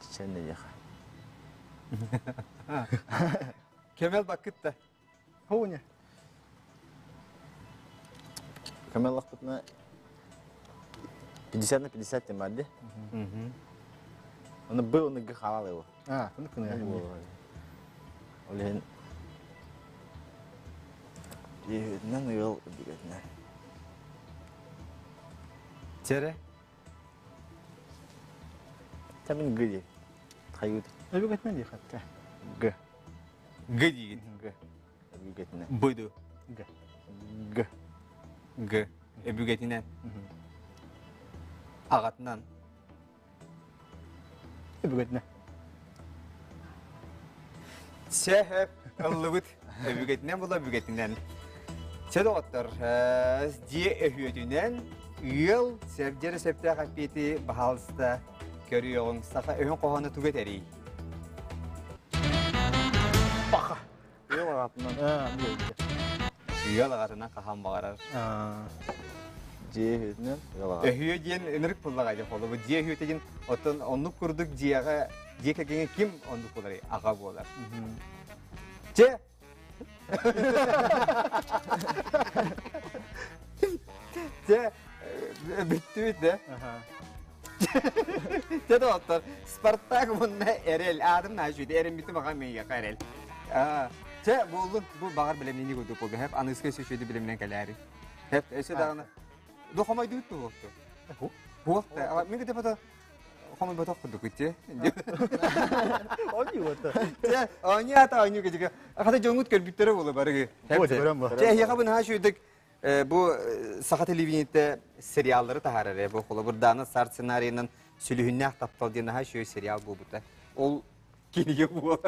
Чечен диэхэ. Кемел баккытта. Хоуня. Кемел лахпытына 50 на 50 тем барды. Оны Б, оны Г халал его. А, оны кына. Ол Дьиэһүтүнэн ыал өбүгэтинэн. Тере. Тамин Г дии. Хайгыт. Өбүгэтинэн дии хатта. Г. Г диигин. Г. Өбүгэтинэн. Б Г. Г. Г. Өбүгэтинэн. Аҕатынан. Өбүгэтинэн. Сөп, ыллыбыт. Өбүгэтинэн була өбүгэтинэн. Чэ доҕоттор, дьиэ өһүөтүнэн ыал сэрдьэрэ сөптөөх эппиэти баһаалыста көрүөҕүҥ. Саха өһүн хоһооно тугу этэрий? Паха. Ыал аҕатынан. Ыал аҕатынан хаһан баҕарар. Дьиэ өһүөтүнэн ыал аҕата. Өһүө диэн ынырык буллаҕа дьэ холобу дьиэ өһүөтэ диэн оттон оннук курдук дьиэҕэ дьиэ кэргэҥҥэ ким оннук буоларый? Аҕа буолар. Чэ Чэ бүттүбүт да. Чэ доҕоттор, Спартак уонна Эрэл аатым наһаа үчүгэй эрэммитим аҕа миэхэ Эрэл. Чэ буоллун бу баҕар билэмнини курдук буолду. Хэп аныыска өссө үчүгэйдик билэмнэн кэлээри. Хэп өссө даҕаны Ду хомойдубут дуо буолуохту? Буолта. Мин кытта хомойботох курдук ити. Оонньуу это. Чэ, оонньуу ата оонньуу кэжигэ. Хата дьоҥут көрбүттэрэ буолу барыгы. Чэ, эһиэхэ бу наһаа үчүгэйдик бу саха телевидениетэ сериаллары таһаарар бу холобурдаана сар сценарийынан сүлүһүннээх таптал диэн наһаа үчүгэй сериал буолбута. Ол кинигэ буола.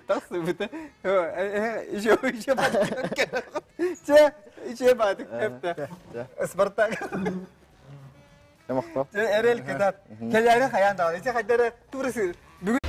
Тахсыбыта. Еще еще Чэ, еще баатык эпте. Спартак. Махтал. Эрэл кытат. Кэлээри хайаан даҕаны. Ити хайдара турысы. Бүгүн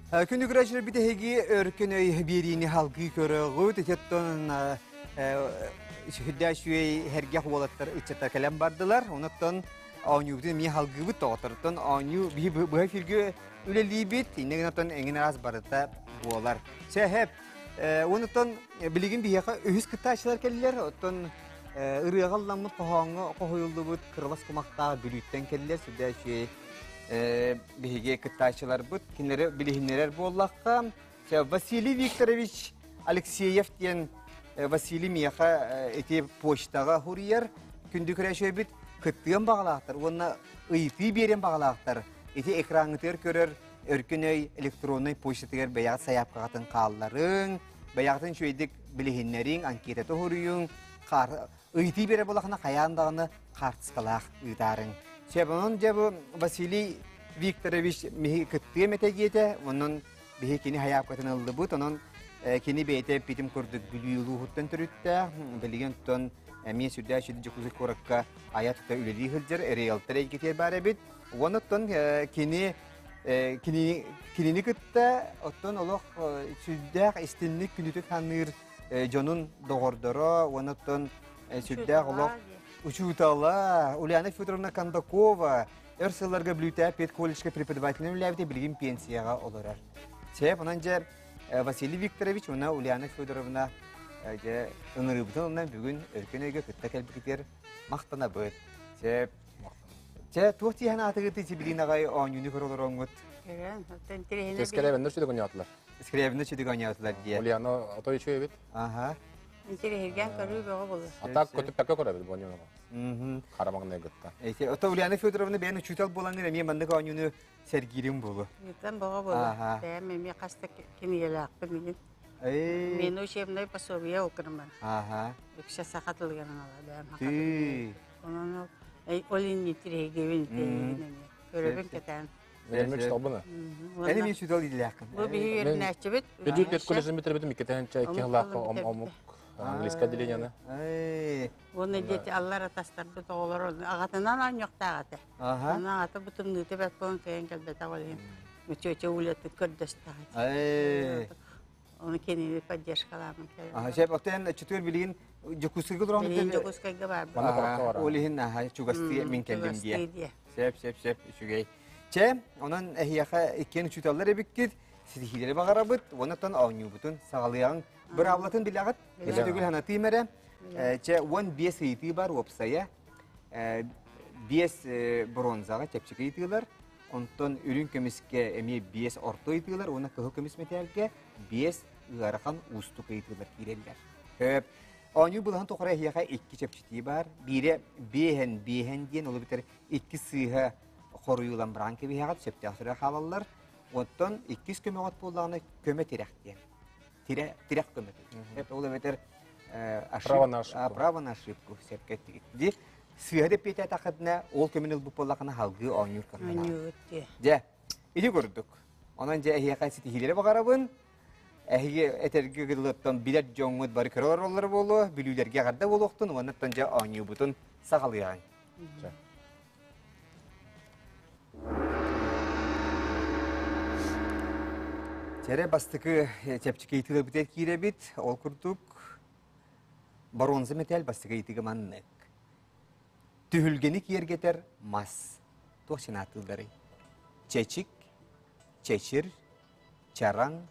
Күндү көрөөччүлэрбит эһиги өркөн өй биэриини халгыы көрөҕүт. Ититтон сүрдээх үчүгэй һэргэх уолаттар ыччаттар кэлэн бардылар. Онуттан оонньуубутун эмиэ халгыыбыт тоҕоторуттан оонньуу биһи быһа эфиргэ үлэлиибит. Иннэ гынан эҥин араас барыта буолар. Сэһэп онуттан билигин биһиэхэ үһүс кыттааччылар кэллилэр. Оттон ырыаҕа ылламмыт хоһооҥҥо хоһуйуллубут кырылас кумахтаах Бүлүүттэн кэллилэр. Сүрдээх үчүгэй биһиги кыттааччыларбыт кинилэри билиһиннэрэр буоллахха Василий Викторович Алексеев диэн Василий миэхэ ити почтаҕа хуруйар күндү көрөөчүбүт кыттыан баҕалаахтар уонна ыйытыы биэриэн баҕалаахтар ити экраҥҥытыгар көрөр өркөн өй электроннай почтатыгар бэйэҕит сайаапкаҕытын хаалларыҥ бэйэҕитин үчүгэйдик билиһиннэриҥ анкета тоһуруйуҥ ыйытыы биэрэр буоллахына хайаан даҕаны хаартыскалаах ыытаарыҥ. Сөп, онон дьэ бу Василий Викторович миһи кыттыам этэ диэтэ, онон биһи кини хайаапкатын ыллыбыт, онон кини бэйэтэ эппитим курдук Бүлүү улууһуттан төрүттээх, билигин оттон эмиэ сүрдээх сүдү Дьокуускай куоракка айа тута үлэлии сылдьар риэлтор эйгэтигэр баар эбит. Уонна оттон кини кини кинини кытта оттон олох сүрдээх истинник күнүтүк саныыр дьонун доҕордоро уонна оттон сүрдээх олох учуутала Ульяна Федоровна Кондакова өр сылларга Бүлүүтээ педколледжка преподавателинэн үлэлээбитэ билигин пенсияҕа олорор. Сөп, онон дьэ Василий Викторович уонна Ульяна Федоровна дьэ ыҥырыыбытын ылынан бүгүн Өркөн өйгө кытта кэлбитигэр махтанабыт. Сөп. Чэ, туох тииһэн аатыгыт Сибилин аҕай оонньууну көрө олороҥҥут? Көрөн, оттон интэриэһинэ Тескэлэбэннэр сүдү гонятылар. Скрябина сүдү гонятылар диye. Ульяна отой үчүгэй эбит. Аха. Интэриэһиргээн көрүү бөҕө буолар. А так көтүппэккэ көрөбүт бу оонньууну. Хара маҥнай гытта. Эти, ото Ульяна Федоровна бэйэн учуутал буолаҥҥын эмиэ маннык оонньууну сэргиирим буолуо. Ыытан бөҕө буолар. Бэйэм эмиэ хас да кинигэлээхпин билин. Мен учебное пособие окрыман. Аха. Үксэ саха тылыгар ала бэйэм саха тылыгар. Онон ол иннитириһигибин интириһигин эмиэ. Көрөбүн кэтээн. Мен учууталбын. Эни мен учуутал идэлээххин. Бу биһи үөрэнээччибит. Бүлүү педколледжын бүтэрбитим иккитэн икки сыллаахха омук английскай отделениены. Уонна дети аллар атастарбыт оҕолор аҕатынан оонньуохтаах этэ. Аны аҕата бу тымныыта бэрт буолан кыайан кэлбэтэх ол иһин чүөчэ улятын көрдөстөх этэ. Оны кинини поддержкалаамын кэлэн. Сөп, оттон чөтүөр билигин Дьокуускайга олорон Билигин Дьокуускайга баарбын. Ол иһин чугастыы мин кэллим диэ. Сөп, сөп, сөп, үчүгэй. Чэ, онон эһиэхэ иккиэн учууталлар эбиккит, ситиһиилэри баҕарабыт, уонна оонньуубутун саҕалыаҕыҥ. Быраабылатын билэҕит, өссө төгүл санатыым эрэ. Чэ, 15 ыйытыы бар уопсайа. Биэс бронзаҕа чэпчэки ыйытыылар, онтон үрүҥ көмүскэ эмиэ биэс орто ыйытыылар уонна кыһыл көмүс мэтээлгэ биэс ыарахан уустук ыйытыылар киирэллэр. Хөп. Оонньуу былаһын тухары эһиэхэ икки чэпчэтии баар. Биирэ биэһэн биэһэн диэн, ол эбэтэр икки сыыһа хоруйулан баран кэбиһэҕит, сөптөөх сирэ хаалаллар. Оттон иккис көмөҕөт буоллаҕына көмө тирэх диэн. Тирэ, тирэх көмөтө. Ол эбэтэр Право на ошибку. Право на ошибку сөпкө эттигит. Ди сыыһа деппиэтээтэххитинэ ол көмөнү ылбыт буоллахына халгыы оонньуур кыахтаах. Дьэ, ити курдук. Онон дьэ эһиэхэ ситиһиилэри баҕарабын. Эһиги этэргэ дылыттан билэр дьоҥҥут бары көрө олороллоро буолуо, бүлүүлэргэ эҕэрдэ буолуохтун уонна дьэ оонньуубутун саҕалыаҕыҥ. Чэрэ бастакы чэпчэки ыйытыыларбытыгар киирэбит. Ол курдук боруонса мэтээл бастакы ыйытыга маннык. Түһүлгэни киэргэтэр мас. Туох санаатыылларый? Чэчик, чэчир, чараҥ,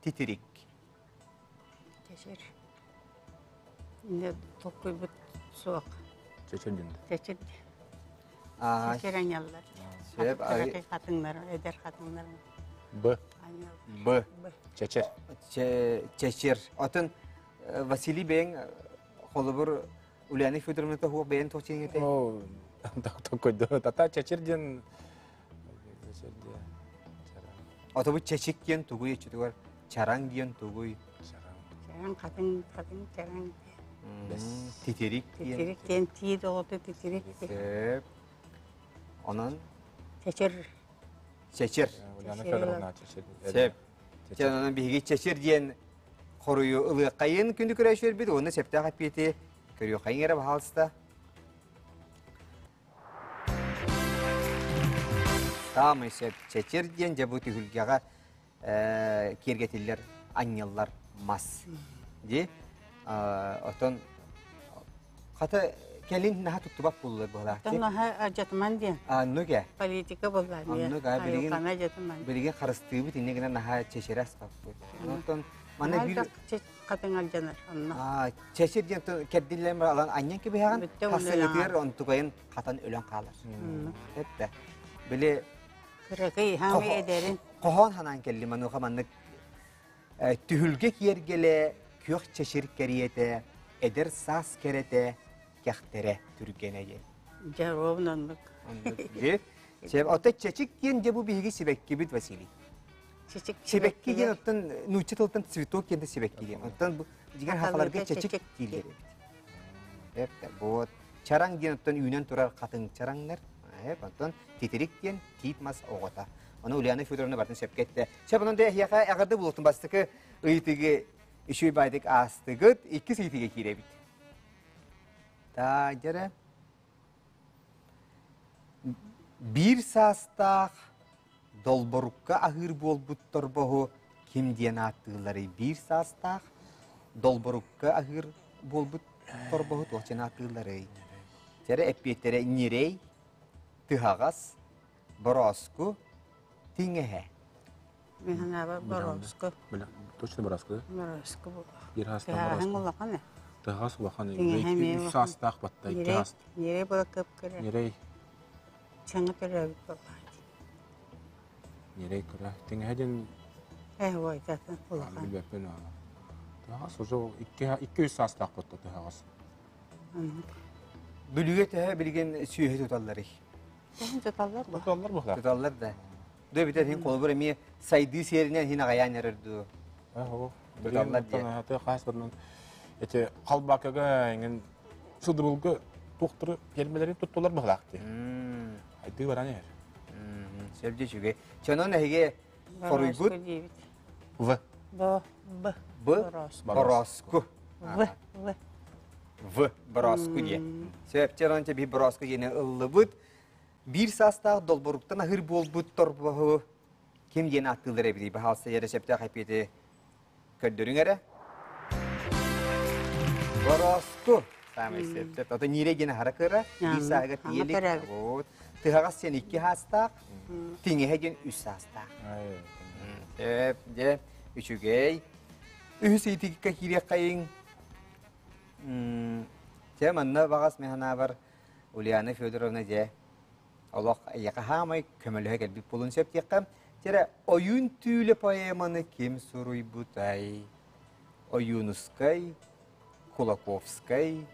титирик. Чэчир. Инде толкуйбут суох. Чэчир диэн. Чэчир. Чэчир аньаллар. Кыракый хатыҥнар, эдэр хатыҥнар. Б. Б. Чэчир. Чэчир. Атын Василий бэйэҥ холобур Ульяна Федоровна тоһуох бэйэн туох диэн этэй? Оо, токкойдо. Тата чэчир диэн чэчир диэн. Отобут чэчик диэн тугуй өччүтүгэр чараҥ диэн тугуй? Чараҥ. Чараҥ хатыҥ хатыҥ чараҥ. Титирик диэн. Титирик диэн тиит оҕото титирик. Сөп. Онон Чэчир. Чэчир. Ульяна Федоровна чэчир. Сөп. Чэ, онон биһиги чэчир диэн хоруйу ылыаххайын күндү көрөөччүлэрбит уонна сөптөөх эппиэти көрүөххэйин эрэ баһаалыста. Саамай сөп чэчир диэн дьэ бу түһүлгэҕэ. киэргэтиллэр анньыллар мас. Ди отон хата кэлин наһаа туттубат буоллар быһалаах. Оттон наһаа адьатыман диэн. Анну ке. Политика буолла. Анну ка билигин билигин харыстыыбыт инне гына наһаа чэчирэ аспаппыт. Онтон манна бир хатыҥ алдьанар онно. Чэчир диэн кэрдиллэн алан анньан кэбиһэҕин тахсыҥытыгар онтукайын хатан өлөн хаалар. Эттэ. Били Кыракый хаамы эдэрин. Хоһоон ханаан кэлли мануха маннык түһүлгэ киэргэлэ күөх чэчир кэриэтэ эдэр саас кэрэтэ кэхтэрэ түргэнэ диэн. Дьэ, ровно оннук. Оннук. Оттон чэчик диэн дьэ бу биһиги сибэккибит Василий. Чэчик Сибэкки диэн оттон нуучча тылтан цветок диэн да сибэкки диэн. Оттон бу дьиҥэр хахаларга чэчик дииллэр эбит. Эптэ вот. Чараҥ диэн оттон үүнэн турар хатыҥ чараҥнар. Оттон титирик диэн тиит мас оҕото. Ону Ульяна Федоровна бартын сөпкө эттэ. Сөп онон да эһиэхэ эҕэрдэ буолуохтун бастакы ыйытыгы үчүгэй баайдык аастыгыт. Иккис ыйытыга киирэбит. Таадьара Биир саастаах долборукка аһыыр буолбут торбоһу ким диэн ааттыылларый? Биир саастаах долборукка аһыыр буолбут торбоһу туох диэн ааттыылларый? Дьэрэ эппиэттэрэ ньирэй, тыһаҕас, борооску, тиҥэһэ. Мин санаабар борооску. Точно борооску да? Борооску буолуо. Биир саастаах Тыһааһын борооску. улахан ээ. Тыһаҕас улахан. Тиҥэһэ эмиэ Үс улахан. саастаах батта, икки Ньирэй, саас. ньирэй буола кып-кыра. Ньирэй. Саҥа төрөөбүт буоллаҕа дии. Ньирэй кыра. Тиҥэһэ диэн Ээ, ой, татын улахан. билбэппин аа. Тыһаҕас уже икки икки үс саастаах батта тыһаҕас. Бүлүүгэ төһө билигин сүөһү туталларый? Туталлар бу. Туталлар бу. Туталлар да. Дөө битэр хин холобур эмиэ сайдыы сиэринэн хин аҕайаан эрэр дуу. Туталлар диэн. Хаас барынан эти халбакага эҥин сыдыбылга туохтары фермелери туттулар быһылаах дии. Айдыы баран иһэр. Сөп дии үчүгэй. Чонон эһиги хоруйгут В. Б. Б. Б. Бороску. В. В. В. Бороску диэн. Сөп чонон би бороску диэни ыллыбыт. Биир саастаах долборуктан аһыыр буолбут торбоһу ким диэн ааттыыллар эбитий? Баһаалса эрэ сөптөөх эппиэти көрдөрүҥ эрэ. Бороску. Саамай сөп. Ото Нире диэн аһара кыра, биир сааһыгар тиийэлик. Вот. Тыһаҕас диэн икки саастаах, тиҥэһэ диэн үс саастаах. Сөп, дьэ, үчүгэй. Үһүс ыйытыыкка киириэххэйиҥ. Дьэ, манна баҕас мин санаабар Ульяна Федоровна дьэ олох эйиэхэ хаамай көмөлөһө кэлбит буолуон сөп диэххэ. Тирэ Ойуун түүлэ поэманы ким суруйбутай? Ойуунускай, Кулаковскай,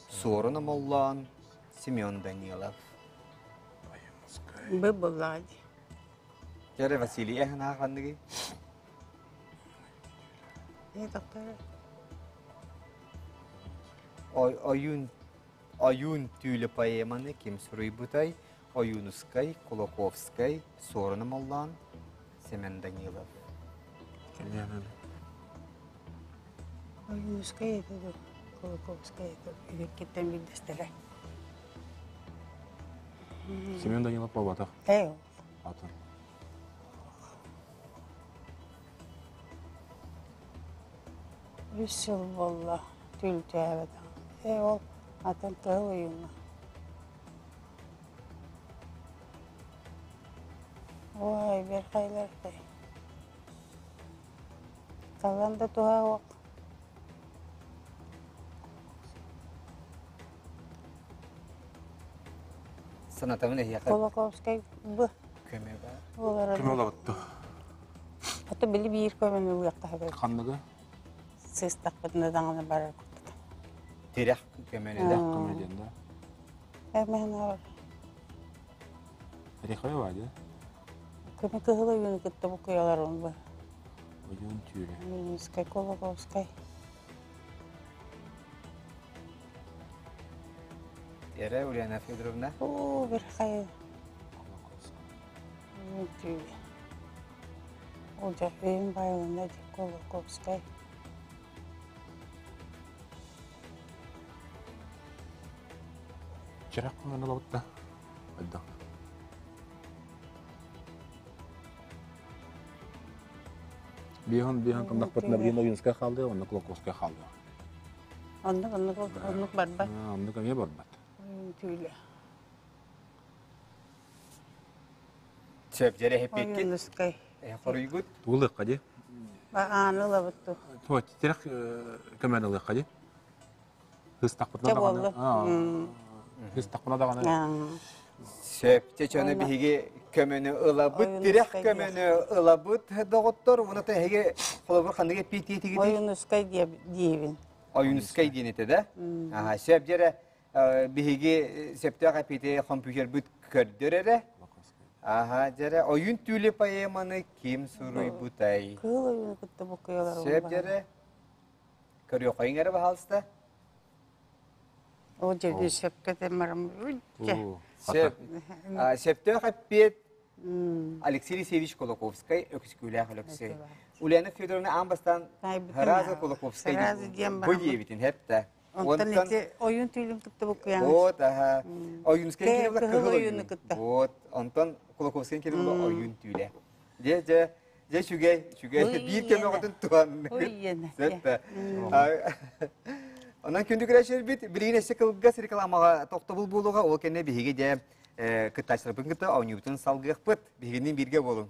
Суорун Омоллоон, Семен Данилов. Бы буллаҕа дии. Тирэ Василий эһэн ханныгый? Э, доктор. Ойуун Ойуун түүлэ поэманы ким суруйбутай? Ойуунускай, Кулаковскай, Суорун Омоллоон, Семен Данилов. Ойуунускай этэ дуо? Кулаковскай этэ Үгэккиттэн билдэстэрэ. Семен Данилов буолбатах. Ээ. Атын. Үс сыл буолла түүл түһээбэтэх. Ээ ол атын кыһыл ойууҥҥа. Ой, бэрхайлартай. Талан да туһа суох. Санатабын эһиэхэ Кулаковскай б көмө бар. буолара. Көмө олоҕутту. Ото били биир көмөнү ылыахха сөп. Ханныгы? Сыстахпытына даҕаны барар курдук. Тирэх көмөнү да. Көмө диэн да. Эмэһин бар. Рехой вадя. Көмө кыһыл ойууну кытта букуйалар он бу. Ойуун түүлэ. Минскай, Кулаковскай. Тиэрэ Ульяна Федоровна. Оо, бэрхай. Ойуун түүлэ. Ол дьэ өйүн байылына ди Кулаковскай. Чирак көмөнү олобутта. Айдах. Биһон биһон кымнахпытына билин Ойуунскай хаалдыа, онно Кулаковскай хаалдыа. Оннук оннук оннук барбат. Оннук эмиэ барбат. Түүлэ. Сөп дьэрэ эппиккит. Ойуунускай. Хоруйгут. Тугулыахха дии. Ааны ылабыт ту. Туо тирэх көмөн ылыахха дии. Хыстахпытына даҕаны. Хыстахпына даҕаны. Сөп. Чөчөнө биһиги көмөнү ылабыт, тирэх көмөнү ылабыт доҕоттор. Уна тэһиги холобур ханнык эппиэтиэтигит? Ойуунускай диэбин. Ойуунускай диэн этэ да? Аха, сөп дьэрэ биһиги сөптөөх эппиэти компьютербыт көрдөр эрэ. Аха, дьэрэ Ойуун түүлэ поэманы ким суруйбутай? Кыыл ойууну кытта букуйалар. Сөп дьэрэ. Көрүөххэйиҥ эрэ баһаалыста. О дьэ сөпкө темарым. Сөп. Сөптөөх эппиэт Алексей Алексеевич Кулаковскай, Өкүскүүлээх Өлөксөй. Ульяна Федоровна аан бастаан Сразу Кулаковскай бу диэбитин хэттэ. Онтон ити ойуун түүлүн кытта букуйаҥ. Вот, аха. Ойуунскай киһи була кыһыл ойууну кытта. Вот, онтон Кулаковскай киһи була ойуун түүлэ. Дьэ, дьэ, Дьэ үчүгэй, үчүгэй. Биир көмөҕүтүн туһанныгыт. Сөп Онон күндү күрэшербит билигин өссө кылгас рекламаҕа тохтобул буолуоҕа. Ол кэннэ биһиги дьэ кыттааччыларбытын кытта оонньуубутун салгыахпыт. Биһигинниин бииргэ буолуҥ.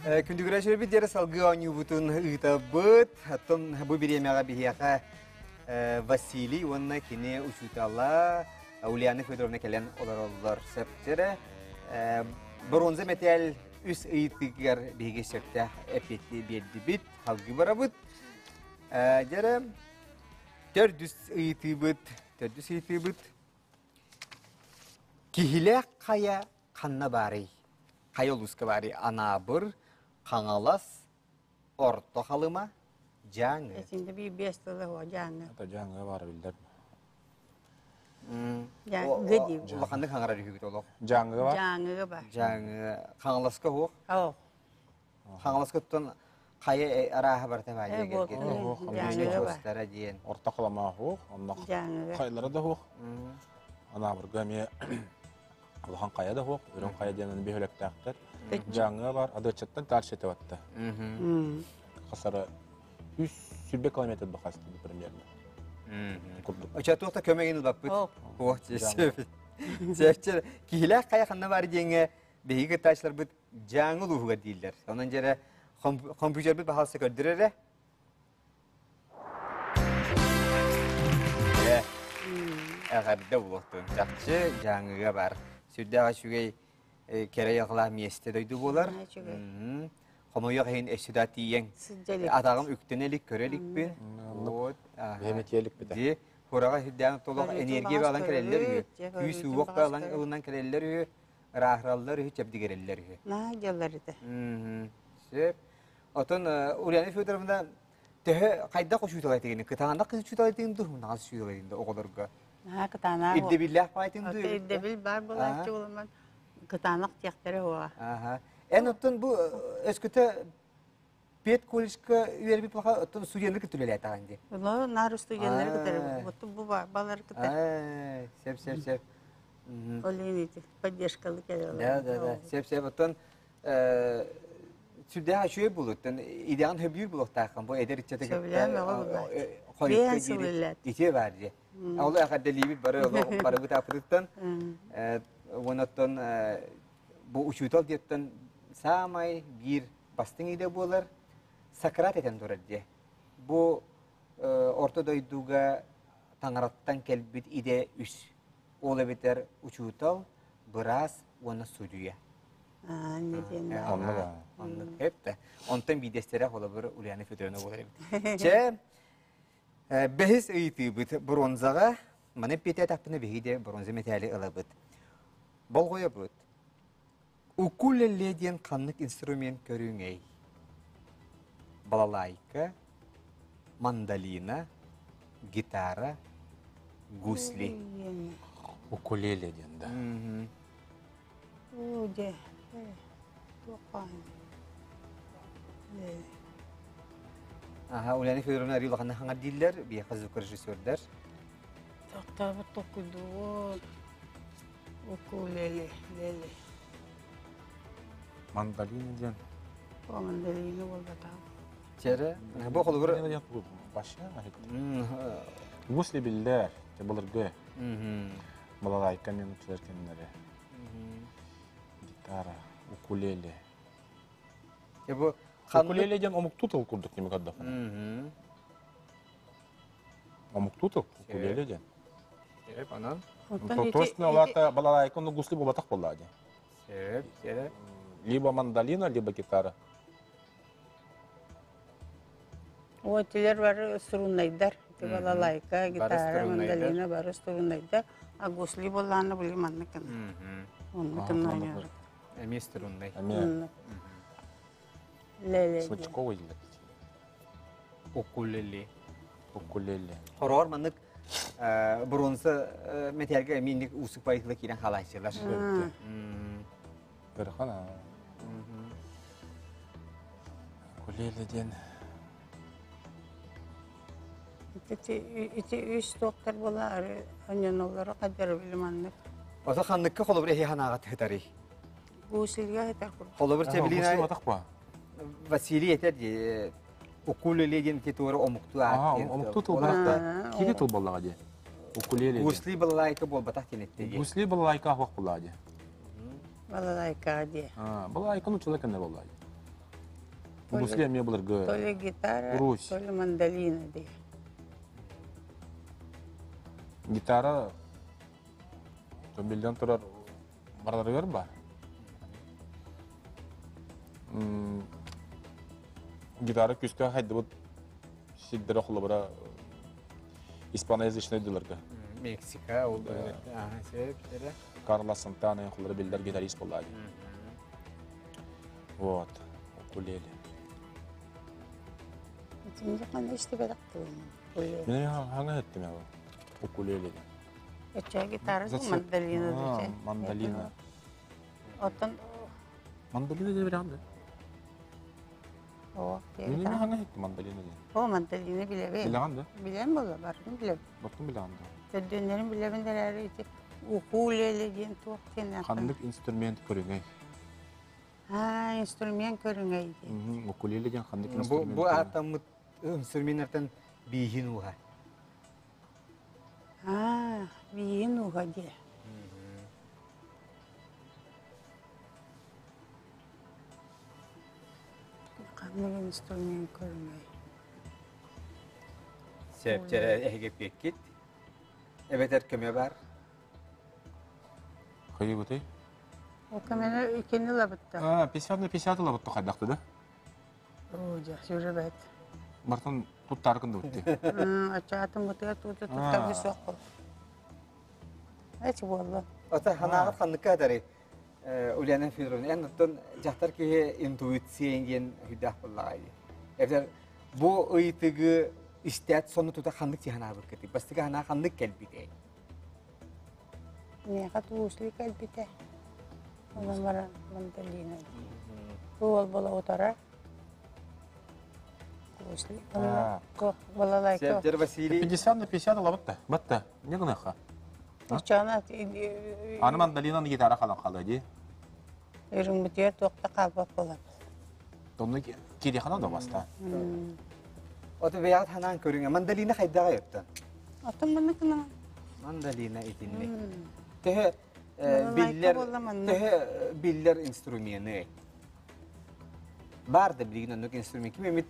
Күндүгүрэ сүрбит диэри салгыы оонньуубутун ыытабыт. Оттон бу бириэмэҕэ биһиэхэ Василий уонна кини учуутала Ульяна Федоровна кэлэн олороллор. Сөптөрө бронза мэтээл үс ыйытыгар биһиги сөптөөх эппиэти биэрдибит. Салгыы барабыт. Дьэрэ төрдүс ыйытыыбыт, төрдүс ыйытыыбыт. Киһилээх хайа ханна баарый? Хайа улууска баарый? Анаабыр, Хаҥалас, Орто Халыма, Дьааҥы. Этинде биир биэс тыла хуа Дьааҥы. Это Дьааҥы баара биллэр. Дьааҥы диибит. Улаханнык хаҥарар үһүгүт олох. Дьааҥыга бар? Дьааҥыга бар. Дьааҥы. Хаҥаласка уһуох? Оо. Хаҥаласка оттон хайа арааһа барыта баар дьиэ диэн. Орто Халыма уһуох, онно хайлара да уһуох. Анаабырга эмиэ улахан хайа да уһуох, Үрүҥ хайа диэн бөһүөлэктээхтэр. Дьааҥыга бар, Адыаччаттан таарча этэ Хасара 120 километр бахасты примерно. Курдук. Оча туохта көмөгүн ылбаппыт. О, Чэпчэ киһилээх хайа ханна бар диэҥҥэ биһиги кыттааччыларбыт Дьааҥы улууһугар дииллэр. Онон дьэрэ компьютербит баһаалыста көрдөрөр эрэ. Эҕэрдэ буолуохтун. Чахчы Дьааҥыга бар. Сүрдээх үчүгэй кэрэ айылҕалаах миэстэ дойду буолар. Хомойуох иһин өссө да тиийэн атаҕым үктэнэ илик, көрө иликпин. Вот. Бэйэм Хураҕа сүрдээх толох энергия балан кэлэллэр үһү. Күүс уох балан ылынан кэлэллэр үһү. Ырааһыраллар үһү, чэбдигирэллэр үһү. Наһаа дьаллар этэ. Сөп. Отон Ульяна Федоровна төһө хайдах учуутал этигини? Кытаанах учуутал этигин дуу, наҕас учуутал этигин да оҕолорго? Наһаа кытаанах. Ирдэбиллээх баайтын дуу? Ирдэбил баар буолааччы буолуман кытаанах диэхтэрэ уоҕа. Аха. Эн оттон бу өскөтө педколледжка үөрбүт плаха оттон студеннар кытта үлэлээтэҕин дии. Олор наар студеннары кытары вот бу балар кытары. Сөп сөп сөп. Ол ити поддержкалы кэлэлэр. Да да да. Сөп сөп оттон сүрдээх үчүгэй буолуттан идэҕин хөбүүр буолуохтааххын бу эдэр ыччаты кытта хойукка ити бар дии. Ол эҕэрдэлиибит бары барыбыт ааппытыттан уонна бу учуутал диэттэн саамай биир бастыҥ идэ буолар Сократ этэн турар дии. Бу орто дойдуга таҥараттан кэлбит идэ үс. Ол эбэтэр учуутал, быраас уонна судьуйа. Оннук. Оннук. Эппэ. Онтон биирдэстэрэ холобур Ульяна Федоровна буолар эбит. Чэ, бэһис ыйытыыбыт бронзаҕа маны эппиэтээтэхпинэ биһиги де бронза мэтээли ылабыт. Болҕойобут. Укулеле диэн ханнык инструмент көрүҥэй? Балалайка, мандолина, гитара, гусли. Укулеле диэн да. Уу дьэ, туох Аха, Ульяна Федоровна арыы улаханна хаҥар дииллэр, биһиэхэ звукорежиссердар. Тохтообут токуйдугун. Укулеле, леле. Мандолина диэн. О, мандолина буолбатах. Чэрэ, бу холобур... Башня, Гусли биллэр, былыргы. Балалайка мен учулар кеннери. Гитара, укулеле. Бу Укулеле диэн омуктуу тыл курдук неме көрдөххүнэ. Омуктуу тыл укулеле диэн. Сөп, анан. Точно олата балалайка ну гусли буолбатах буоллаа диэн. Сөп, сөп. Либо мандолина, либо гитара. Отилер бары струннайдар. Балалайка, гитара, мандолина бары струннайдар. А гусли боллааны били маннык гына. Онну кымнаанар. Эмиэ струннай. Эмиэ. Леле. Смычковый дииллэр. Укулеле. Укулеле. Хороор маннык бронза металлга эмиэ уусук байытыла киирэн хаалааччылар. Ырхана. Укулеле диэн. Ити үс доктор була онньоноллоро хаддара билиманнык. Ото ханныкка холобур эһи ханаага тыһытарый? Гусельга хытар курдук. Холобур чэбилина Василий Василий этер ди укулеле диэн ити туора омуктуу аат. Омуктуу тыл барахта. Кири тыл боллаҕа дии. Укулеле. Гусли балалайка буолбатах диэн этте дии. Гусли балалайка ахуах боллаҕа дии. Балалайка дии. Балалайка нуччалар кэннэ боллаҕа дии. Гусли эмиэ былыргы. То ли гитара, то ли мандолина дии. Гитара биллэн турар барыларыгар бар. Гитара күүскэ хайдыбыт сирдэрэ холобура испаноязычный дыларга. Мексика ол Карлос Сантана холобура биллэр гитарист буолла. Вот, укулеле. Итинник ханна истибэтэх Мен хаҥа эттим я укулеле. Эчэ гитара мандолина дуче. Мандолина. Оттон Мандолина диye билэҕин да? О, Мен хаҥа эттим мандолина диэн. О, мандолина билэбин. Билэҕин да? Билэн буолла, барын билэбин. Бартын билэҕин да? Төрдүөннэрин билэбин эрээри ити укулеле диэн туох диэн Ханнык инструмент көрүҥэй? Аа, инструмент көрүҥэй диэн. Укулеле диэн ханнык Бу инструмент? бу ааттаммыт инструменттартан бииһин ууһа. Аа, бииһин ууһа диэ. Ханнык инструмент көрүҥэй? Сөп, чэрэ эһиги эппиэккит. Эбэтэр көмө бар. Хайыбытай? Ол көмөнү иккини ылабытта. А, 50 на 50 ылабытта хайдахты да? Оо, дьэ, сүрэ бэт. Бартан туттааркын да бутти. Ачаатын бытыга тута туттаргы суох бол. Эч буолла. Ата ханаҕыт ханныкка атары Ульяна Федоровна, эн оттон дьахтар киһи интуиция диэн хүдээх буоллаҕай дии. Эбэтэр бу ыйытыгы истээт сонно тута ханнык тиһанаабыккытый? Бастакы ханаа ханнык кэлбитэй? Миэхэ тугусли кэлбитэ. Онон баран мандолина. Уол бола утара. Тугусли. Балалайка. Севдер Василий. 50 на 50 ылабытта. Батта. Не гыныха? Оччоҕуна Аны мандолинаны гитара халан халыы дии. Үрүҥмүтүгэр туохта хаалбат буолабыт. Онно кириэхана да баста. Ото бэйэҕит ханаан көрүҥэ. Мандолина хайдаҕа өттөн? Оттон маннык гына. Мандолина итинник. Төһө биллэр төһө биллэр инструмены? Бар да билигин оннук инструмент. Ким эмит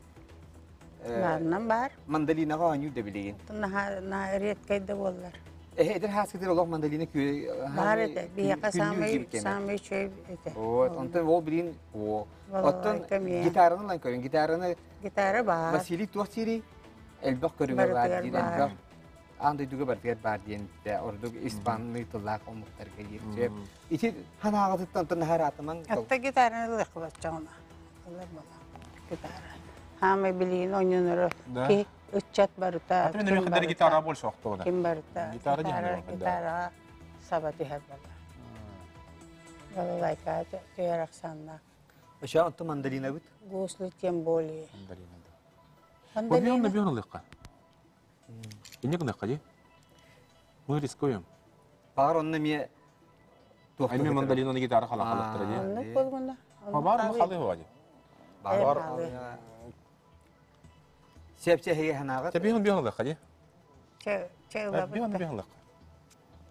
Баарынан баар. Мандолинаҕа оонньуур да билигин. Наһаа наһаа редкэй да буоллар. Эдэр хааскытыр олох мандолина күө Баар этэ. Биһиэхэ саамай саамай үчүгэй этэ. Вот, онтон ол билин о. Оттон гитараны ылан көрүн. Гитараны Гитара баар. Василий туох сири элбэх көрүҥэ баар диир, элбэх аан дойдуга барытыгар баар диэн ордук испанный тыллаах омуктарга диир. Ити ханааҕытыттан онтон наһараатымаҥ. Атта гитараны ылыахпаччаҕына. Ылар буола. Гитара. Хаамай билигин ойнонору ки ыччат барыта. Ким барыта гитара больше охтоҕуна. Ким барыта. Гитара гитара саба түһэр буола. Балалайка түһэр ахсааннаах. Өшө онто мандолинабыт? Гусли тем более. Мандолина. Мандолина. Бион ылыахха. Инне гыныахха дии. Мы рискуем. Баар онно эмиэ туох Эми мандолинаны гитара халан халыктара дии. Оннук болгуна. Баар ону халыы хоа дии. Баар. Сепче хеге ханаҕыт. Те биһин биһин ылыахха дии. Че че ылабыт. Биһин биһин ылыахха.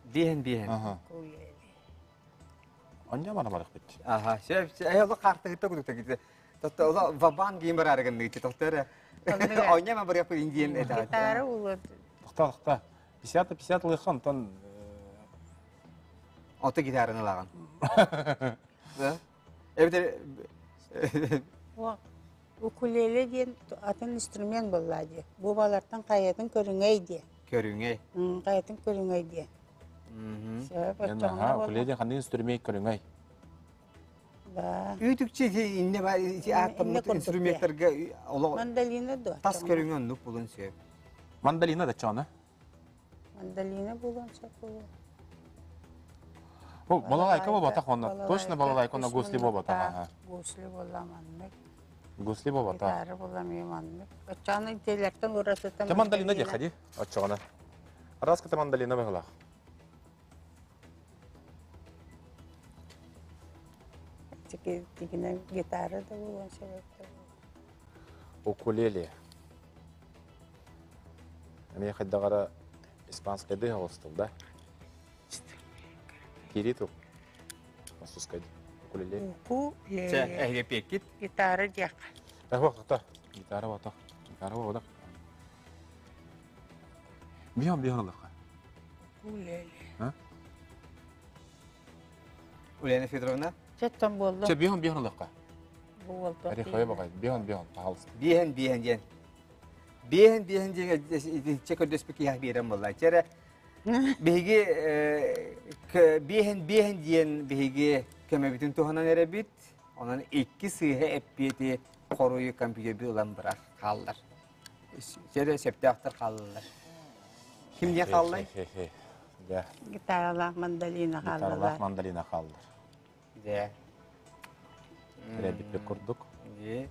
Биһин биһин. Оння мана барахпыт. Аха, сөп, эйолу картыгыта кудукта ките. Тотто ола вабан гейм барарыгын ити тохтор. Оння ма барахпыт индиен это. Гитара улут. Тохта, тохта. 50 50 лыхан тон Ото гитараны лаган. Да? Эбитер Укулеле диэн атын инструмент буолла дии. Бу балартан хайатын көрүҥэй диэ. Көрүҥэй. Хайатын көрүҥэй диэ. Сөп, Аха, укулеле ханнык инструмент көрүҥэй? Да. Үүтүкчэ инне бар ити ааттаммыт инструменттарга олох Мандолина дуо? Тас көрүҥэ оннук булун сөп. Мандолина да чоона. Мандолина булуон сөп буолуо. Бу балалайка буолбатах онно. Точно балалайка онно гусли буолбатах. Аха. Гусли буолла маннык. Гусли буолбатах. Гитара буолла эмиэ маннык. Оччоҕуна дьиэлэртэн уратыта Те мандолина диэххэ дии оччоҕуна. Араската мандолина быһылаах. Тигинэ гитара да буолуон сөп. Укулеле. Эмиэ хайдаҕара испанскайдыы оҕустул да? Киирии тыл. Французскай укулеле. Укулеле. Чэ, эһиги пиэккит. Гитара диэххэ. Эһуох тоқта. Гитара батах. Гитара бодах. Биһон биһон ылыхха. Укулеле. А? Ульяна Федоровна. Четтон буолла. Чэ, биһон биһон ылыхха. Бу уолтуох Эри хойо баҕай. Биһон биһон, пожалуйста. Биэһэн биэһэн диэн. Биэһэн биэһэн диэн итиччэ көрдөспүт киһи биэрэн буолла. Чэрэ биһиги биэһэн биэһэн диэн биһиги көмөбүтүн туһанан эрэбит. Онон икки сыыһа эппиэти хоруйу компьютерби ылан бырах хааллар. Чэрэ сөптөөхтөр хааллылар. Ким диэн хааллай? Гитаралаах мандолина хааллылар. Гитаралаах мандолина хааллар. Дьэ. Эрэбиппит курдук. Дьэ.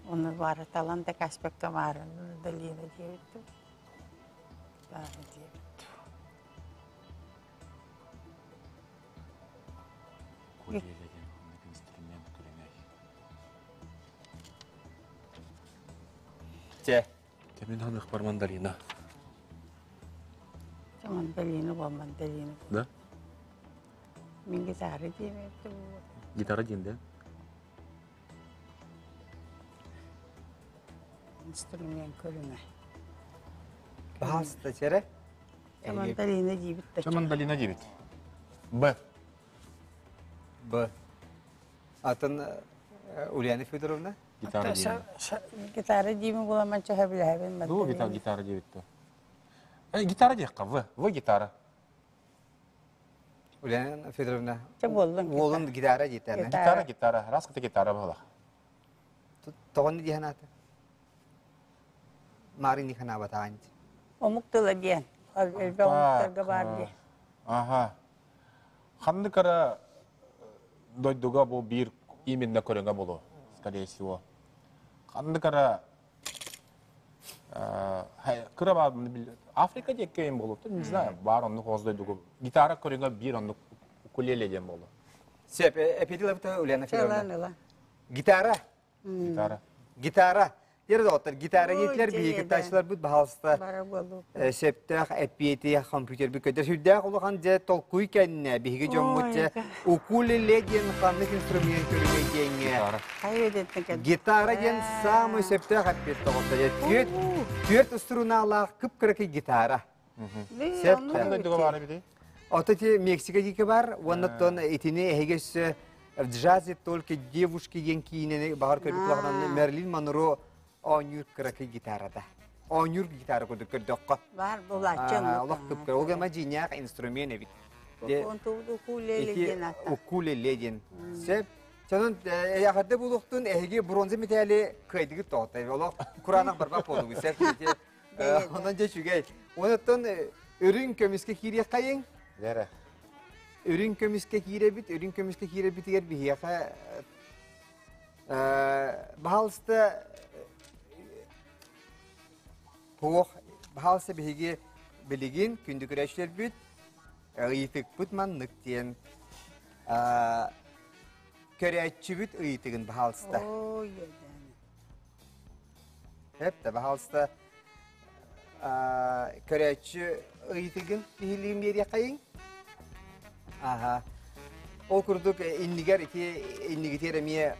Оны бары талан да каспекка баарын мандолина диэбиттим. Баары диэбиттим. Укулеле диэн ханнык инструмент көрүҥэй? Чэ. Кэмин ханыхпар мандолина. Мандолина бу мандолина. Да? Мин гитара диэм Гитара диэн да? Инструмент көрүҥэ. Баһаалыста чэрэ. Мандолина диибит да. Мандолина диибит. Б. Б. Атын Ульяна Федоровна? Гитара диибит. Гитара диибин буламан чаһа билэһэбин. Дуу гитара диэбит то. Гитара диэххэ, В. В гитара. Ульяна Федоровна. Чэ буоллун. Уолун гитара диэтэ. Гитара, гитара. Раската гитара буолах. Тоҕону диэн аата? Марын диханаабатаан. Омук тыла диэн. Элбэх омуктарга баар диэн. Ага. Ханнык ара дойдуга бу биир именно көрүҥэ болу, скорее всего. Ханнык ара кыра баар Африка диэккэ болу, не знаю, баар оннук оз дойдуга. Гитара көрүҥэ биир оннук укулеле диэн болу. Сөп, эпидилабыта Ульяна Федоровна. Гитара. Гитара. Гитара. Дер доҕоттор, гитара диэтилэр биһиги кыттааччыларбыт баһаалыста сөптөөх эппиэти компьютербит көтөр. Сүрдээх улахан дьэ толкуй кэннэ биһиги дьоммут дьэ укулеле диэн ханнык инструмент көрүҥэ диэҥҥэ гитара диэн саамай сөптөөх эппиэт тоҕотто. Түөрт, түөрт устурунаалаах кып-кыракый гитара. Сөп. Ханна дойдуга баар эбитий? Ото ти Мексика диэки бар, уонна итини эһиги өссө в джазе только девушки диэн киинэни баҕар көрбүт улаханан Мерлин Монро оонньуур кыракый гитарата. Оонньуур гитара курдук көрдөххө. Бар булааччы Олох кып-кыра. Ол гына дьиҥнээх инструмент эбит. Укулеле диэн ата. Укулеле диэн. Сөп. Чонон эйэхэрдэ булуохтун эһиги бронза металли кыайдыгыт тоҕотой. Олох кураанах барбат буолугу. Сөп. Онон дьэ үчүгэй. Онуттан үрүҥ көмүскэ киириэххэйиҥ. Лера. Үрүҥ көмүскэ киирэбит, үрүҥ көмүскэ киирэбитигэр биһиэхэ баһаалыста туох баһаалыста биһиги билигин күндү көрөөччүлэрбит ыйытыкпыт маннык диэн көрөөччүбүт ыйытыгын баһаалыста. Эп баһаалыста көрөөччү ыйытыгын киһилиин биэриэххэйиҥ. Аха. Ол курдук иннигэр ити иннигитигэр эмиэ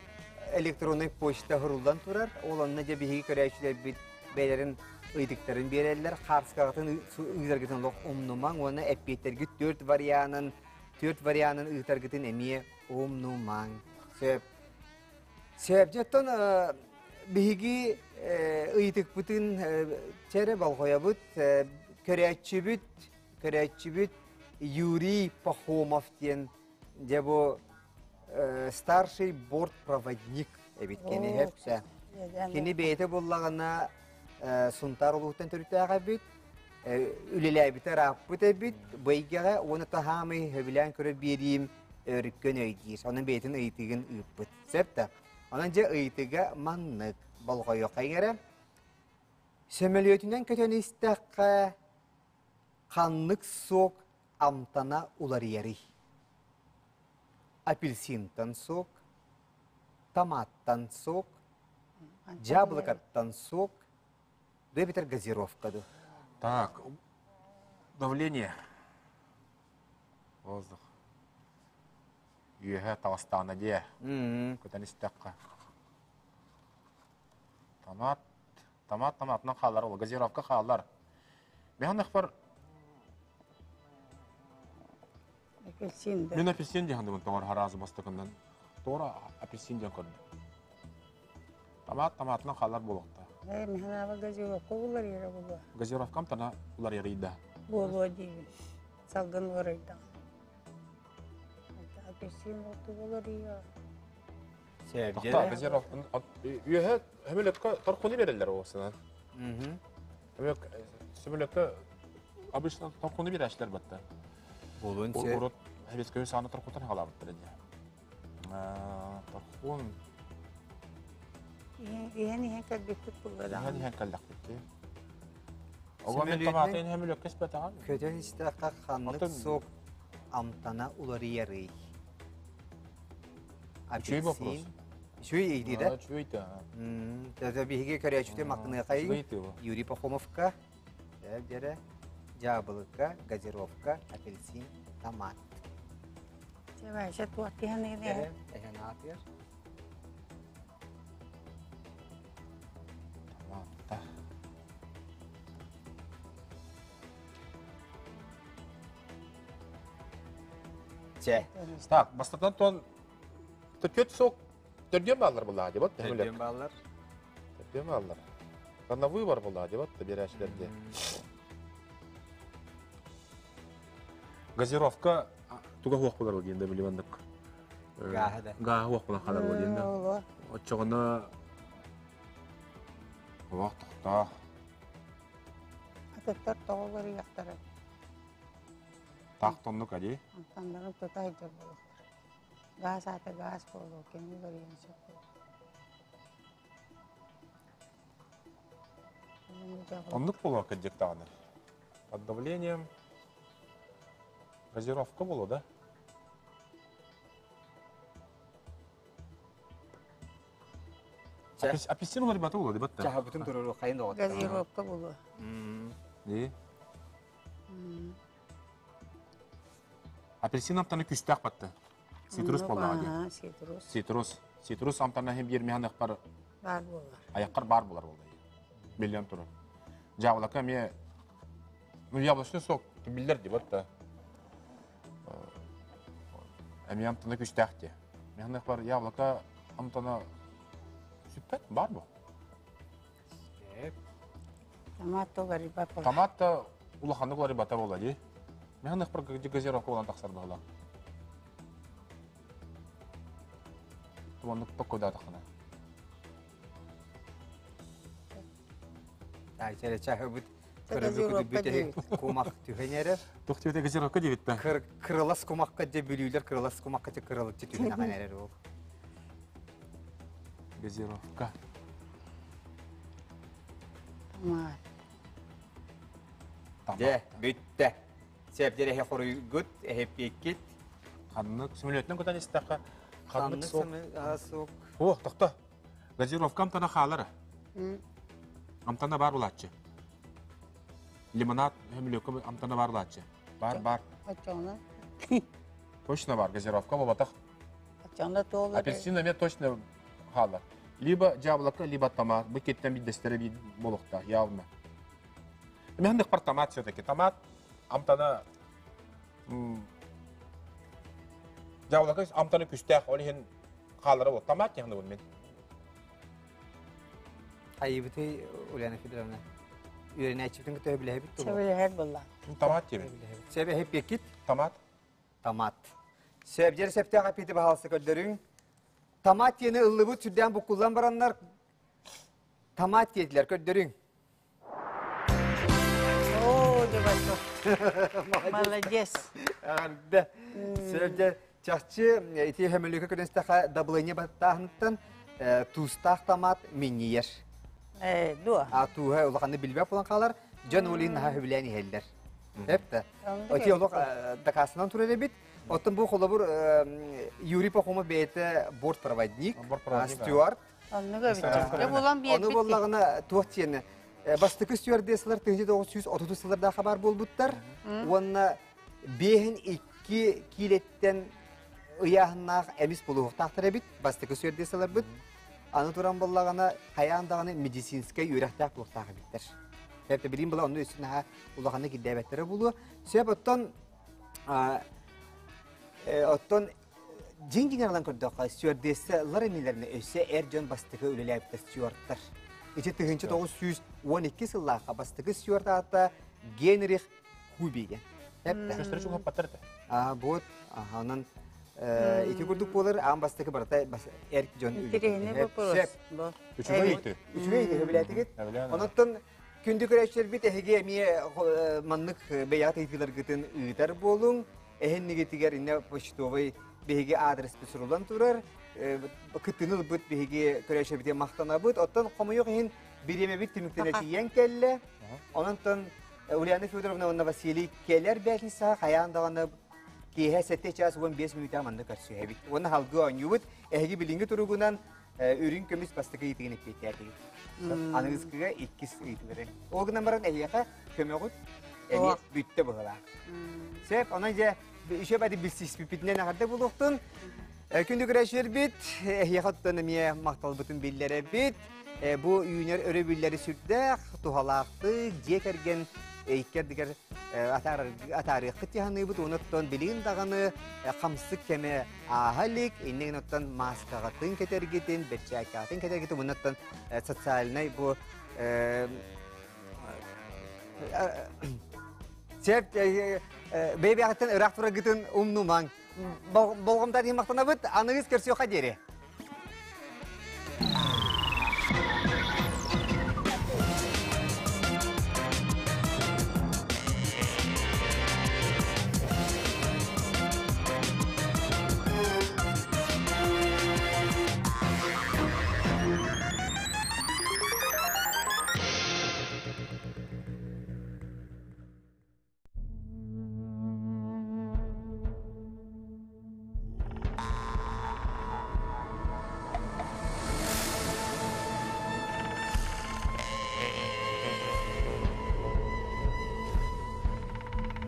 электроннай почта хуруллан турар. Ол онно дьэ биһиги көрөөччүлэрбит бэйэлэрин ыйытыктарын биэрэллэр. Хаарскаҕытын ыытаргытын олох умнумаҥ уонна эппиэттэргит төрт варианын төрт варианын ыытаргытын эмиэ умнумаҥ. Сөп. Сөп. Дьэ оттон биһиги ыйытыкпытын чэрэ болҕойобут көрөөччүбүт көрөөччүбүт Юрий Пахомов диэн дьэ бу старший бортпроводник эбит кини хэпсэ. Кини бэйэтэ буоллаҕына Сунтаар улууһуттан төрүттээх эбит, үлэлээбитэ ырааппыт эбит, бу эйгэҕэ уонна таһаамый сөбүлээн көрөр биэриим өрүккөн өйдиир. Онон бэйэтин ыйытыгын ыыппыт. Сөп да? Онон дьэ ыйытыга маннык болҕойуохха иҥэрэ. Сөмөлүөтүнэн көтөн истэххэ ханнык сок амтана уларыйарый? Апельсинтан сок, томаттан сок, дьаблыкаттан сок, да эбэтэр газировка ду. Так, давление. Воздух. Үөһэ таҕыстаҕына диэ. Көтөн истэххэ. Томат, томат томатынан хаалар, ол газировка хаалар. Мин ахпар Апельсин да. Мин апельсин диэн хандыбын тоҥор хараазы бастакынан. Туора апельсин диэн көрдүм. Томат томатынан хаалар буолуохта. Э, миханаба газировка булар yere булуо. Газировкам тана улар ярыйда. Буолуо диибин. Салгын уларыйда. Апельсин оту болор иә. Тохта газировка үөһэ хөмөлөккө торкуну береллер оосынан. Сөмөлөккө обычно торкуну берәшлер батта. Болун се. Урут хебескөй сааны торкутан халабыттар эди. Торкун Иһэн иһэн кэлбиппит булла иһэн иһэн кэллэхпит. Оба мен томатын хөмөлөккө испэтаҕам. Көтөн истэххэ ханнык сок амтана уларыйарый? Үчүгэй вопрос. Үчүгэй ыйдыы да? Үчүгэй да. Тата биһиги көрөөччүтэ мактыныахайын Юрий Пахомовка, дьэрэ, дьаабылыка, газировка, апельсин, томат. Чэбэшэ туох тиһэн Дьэрэ, эһэн аатыгар. Томатта. Чэ. Так, бастатан туон төт сок төрдүөн бааллар булаа дебат. Төрдүөн бааллар. Төрдүөн бааллар. На выбор булаа дебат берәшилерде. Газировка туга хуох булар диэн да билибандык. Гааһа да. Гааһа хуох булан халар диэн да. Оччоҕуна Олох тохтоо. Атыттар тоҕолор ыйахтара. Таах тоннук ади. Антаннарын тута сылдьар буолуохтара. Гаас аата гаас буолуо, кими уларыйан сөп буолуо. Оннук буолуо кырдьык даҕаны. Под давлением газировка буолуо да? Апельсин уларыйбата буолуо дебатта. Чаһабытын туруру хайын доҕоттор. Газировка буолуо. Дии. Апельсин амтана күстээх батта. Цитрус буоллаҕа дии. Цитрус. Цитрус. Цитрус амтана иһин биир миһан аяқпар Бар буолар. Аяққар бар буолар буолла. Биллэн турар. Дьаабылака эмиэ Ну, яблочный сок биллэр ди батта. Эми амтана күстээх те. Механах бар яблоко амтана сүппэт бар бу. Томат уларыйбат буолар. Томат да улаханнык уларыйбата буолла дии. Механах бар газировка болан тахсар баһыла. Туманнык токкудаатахына. Айчара чаһыбыт көрөбү кумах түһэн эрэр. Тух түһэ газировка диэбит да. Кырылас кумахка дьэ бүлүүлэр кырылас кумахка дьэ кырылыччы түһэн ахан эрэр ол. Газировка. Томат. Дьэ, бүттэ. Сээбдэр эһэ хоруйгут, эһэппиэккит. Ханнык самолетынан көтөн истэххэ ханнык сок? Сок. О, тохто. Газировка амтана хаалара. Амтана бар булааччы. Лимонад хөмүлөккө амтана бар булааччы. Бар, бар. Очоңна. Точно бар, газировка болбатах. Очоңна туолар. Апельсин эмиэ точно хаалар. Либо яблоко, либо томат. Бу киттен биддестере бир болуқта, явно. Мен бар томат все-таки. Томат амтана яблоко амтана күстээх, ол иһин хаалара бол. Томат яхны бұл мен. Айыбыты Ульяна Федоровна. Үйренәчүтүн көтө билэбит тулу. Сөбүлэһэр буолла. Томат диэбит. Себе хеппекит. Томат. Томат. Сөбдер септех апити баһалсы көрдөрүң. Томат диэни ыллыбыт сүрдээн буккуллан бараннар томат диэтилер көрдөрүң. О, дебато. Молодец. Арда. Сөбдер чахчы ити хөмөлүкө көрөнстәхә даблыне баттаһынтан туустаах томат минниер. Э, дуа. А тууһа улаханны билбэт булан хаалар, дьон улин наһаа хөбүлээн иһэллэр. Эпте. Оти олох дакаасынан турар эбит. Оттон бу холобур Юрий Пахомов бэйэтэ бортпроводник, стюард. Оннуга бит. Дэ булан биэрбит. Ону боллагына туох тиэнэ. Бастакы стюардессалар 1930 сылларда хабар буолбуттар. Уонна бэһин икки киилеттен ыйааһыннаах эмис булуһуктаахтар эбит. Бастакы стюардессаларбыт. Аны туран боллагана хайаан даҕаны медицинскэй үөрэхтээх буолуохтаах эбиттэр. Тэптэ билим була онну үстүн аха улаханны кирдээбэттэрэ буолуо. Сөп оттон оттон дьиҥ дьиҥэр ылан көрдөххө стюардессалар иннилэринэ өссө эр дьон бастакы үлэлээбиттэр стюардтар. Ити 1912 сыллаахха бастакы стюард аата Генрих Хубиге. Көстөрү чугаппаттар этэ. А вот, онон ити курдук буолар аан бастакы барыта эр дьон Интириэһинэй вопрос. Үчүгэй ити. Үчүгэй ити сөбүлээтигит. Онон күндү көрөөччүлэрбит эһиги эмиэ маннык бэйэҕит ыйытыыларгытын ыытар буолуҥ. Эһиннигитигэр инне почтовый биһиги аадреспит суруллан турар. Кыттыыны ылбыт биһиги көрөөччүлэрбитигэр махтанабыт. Оттон хомойуох иһин бириэмэбит түмүктэнэ тиийэн кэллэ. Онон Ульяна Федоровна уонна Василий кэлэр бээтинсэҕэ хайаан даҕаны киэһэ 7 час 15 мүнүүтэ манна көрсүһэбит. Уонна халгыы оонньуубут. Эһиги билиҥҥи туругунан үрүҥ көмүс бастакы ыйытыгын эппиэттээтигит. Аныгыскыга иккис ыйытылары. Ол гынан баран эһиэхэ көмөҕүт эмиэ бүттэ быһылаах. Сөп, онон дьэ үчүгэй бadi билсиспиппитинэн эҕэрдэ буолуохтун. Күндү көрөөччүлэрбит, эһиэхэ оттон эмиэ махталбытын биллэрэбит. Бу үүнэр өрөбүллэри сүрдээх, туһалаахтык, дьиэ кэргэн иккэрдигэр атаарыаххыт дии саныыбыт. Онуттан билигин даҕаны хамсык кэмэ ааһа илик, иннигин оттон мааскаҕытын кэтэргитин, бэрчээккэҕитин кэтэргитин, уоннаттан социальнай бу Сеп бэйбэҕиттэн ыраах тураргытын умнумаҥ. Болҕомтоҕут иһин махтанабыт. Аныгыс көрсүөххэ диэри.